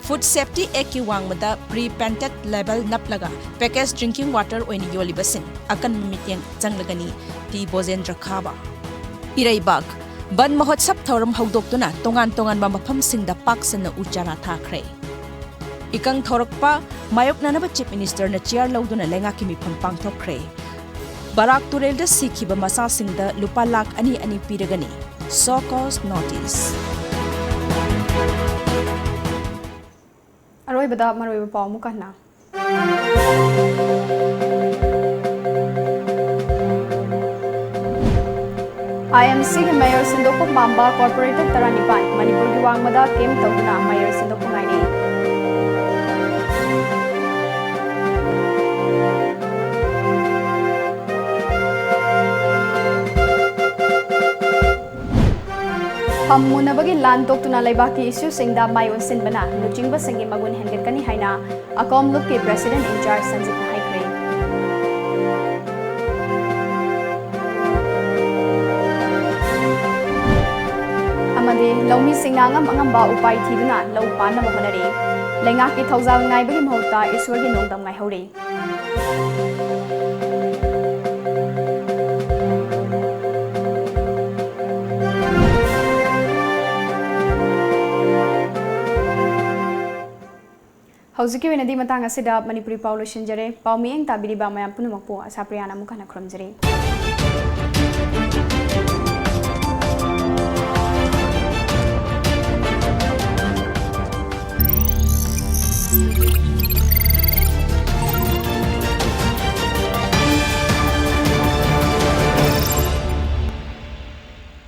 Food Safety Actꯀꯤ ꯋꯥꯡꯃꯗ pre painted label ꯅꯞꯂꯒ package drinking water ꯑꯣꯏꯅ ꯌꯣꯜꯂꯤꯕꯁꯤꯡ ꯑꯀꯟꯕ ꯃꯤꯠꯌꯦꯡ ꯆꯪꯂꯒꯅꯤ, ꯇꯤ ꯕꯣꯖꯦꯟꯗ꯭ꯔ ꯈꯥꯕ꯫ ꯏꯔꯩꯕꯥꯛ, ꯕꯟ ꯃꯍꯣꯠꯁꯕ ꯊꯧꯔꯝ ꯍꯧꯗꯣꯛꯇꯨꯅ ꯇꯣꯉꯥꯟ ꯇꯣꯉꯥꯟꯕ ꯃꯐꯝꯁꯤꯡꯗ ꯄꯥꯛ ꯁꯟꯅ ꯎ ꯆꯥꯔꯥ ꯊꯥꯈ꯭ꯔꯦ꯫ ꯏꯀꯪ ꯊꯧꯔꯛꯄ ꯃꯥꯌꯣꯛꯅꯅꯕ ꯆꯤꯐ ꯃꯤꯅꯤꯁꯇꯔꯅ ꯆꯤꯌꯥꯔ ꯂꯧꯗꯨꯅ ꯂꯩꯉꯥꯛꯀꯤ ꯃꯤꯐꯝ ꯄꯥꯡꯊꯣꯛꯈ꯭ꯔꯦ꯫ ꯕꯔꯥꯛ ꯇꯨꯔꯦꯜꯗ ꯁꯤꯈꯤꯕ ꯃꯆꯥꯁꯤꯡꯗ ꯂꯨꯄꯥ ꯂꯥꯈ ꯑꯅꯤ ꯑꯅꯤ ꯄꯤꯔꯒꯅꯤ, show cause notice꯫ ꯑꯔꯣꯏꯕꯗ ꯃꯔꯨꯑꯣꯏꯕ ꯄꯥꯎ ꯑꯃꯨꯛ ꯍꯟꯅ꯫ ꯑꯥꯏ ꯑꯦꯝ ꯁꯤꯒꯤ ꯃꯦꯌꯔ ꯁꯤꯟꯗꯣꯛꯄ ꯄꯥꯝꯕ ꯀꯣꯔꯄꯣꯔꯦꯇꯔ ꯇꯔꯥꯅꯤꯄꯥꯟ ꯃꯅꯤꯄꯨꯔꯒꯤ ꯋꯥꯡꯃꯗ ꯀꯦꯝꯞ ꯇꯧꯗꯨꯅ ꯃꯦꯌꯔ ꯁꯤꯟꯗꯣꯛꯄ ꯉꯥꯏꯅꯩ꯫ ꯐꯝ ꯃꯨꯟꯅꯕꯒꯤ ꯂꯥꯟ ꯇꯣꯛꯇꯨꯅ ꯂꯩꯕꯥꯛꯀꯤ ꯏꯁꯨꯁꯤꯡꯗ ꯃꯥꯏ ꯑꯣꯟꯁꯤꯟꯕꯅ ꯂꯨꯆꯤꯡꯕꯁꯤꯡꯒꯤ ꯃꯒꯨꯟ ꯍꯦꯟꯒꯠꯀꯅꯤ ꯍꯥꯏꯅ ꯑꯀꯣꯝ ꯂꯨꯞꯀꯤ president in charge ꯁꯟꯖꯤꯠꯅ ꯍꯥꯏꯈ꯭ꯔꯦ꯫ ꯑꯃꯗꯤ ꯂꯧꯃꯤꯁꯤꯡꯅ ꯑꯉꯝ ꯑꯉꯝꯕ ꯎꯄꯥꯏ ꯊꯤꯗꯨꯅ ꯂꯧ ꯄꯥꯟꯅꯕ ꯍꯣꯠꯅꯔꯤ꯫ ꯂꯩꯉꯥꯛꯀꯤ ꯊꯧꯖꯥꯜ ꯉꯥꯏꯕꯒꯤ ꯃꯍꯨꯠꯇ ꯏꯁꯣꯔꯒꯤ ꯅꯣꯡꯗꯝ ꯉꯥꯏꯍꯧꯔꯤ꯫ ꯍꯧꯖꯤꯛꯀꯤ ꯑꯣꯏꯅꯗꯤ ꯃꯇꯥꯡ ꯑꯁꯤꯗ ꯃꯅꯤꯄꯨꯔꯤ ꯄꯥꯎ ꯂꯣꯏꯁꯤꯟꯖꯔꯦ꯫ ꯄꯥꯎ ꯃꯤꯠꯌꯦꯡ ꯇꯥꯕꯤꯔꯤꯕ ꯃꯌꯥꯝ ꯄꯨꯝꯅꯃꯛꯄꯨ ꯑꯁꯥꯄ꯭ꯔꯤꯌꯥꯅ ꯑꯃꯨꯛ ꯍꯟꯅ ꯈꯨꯔꯨꯝꯖꯔꯤ꯫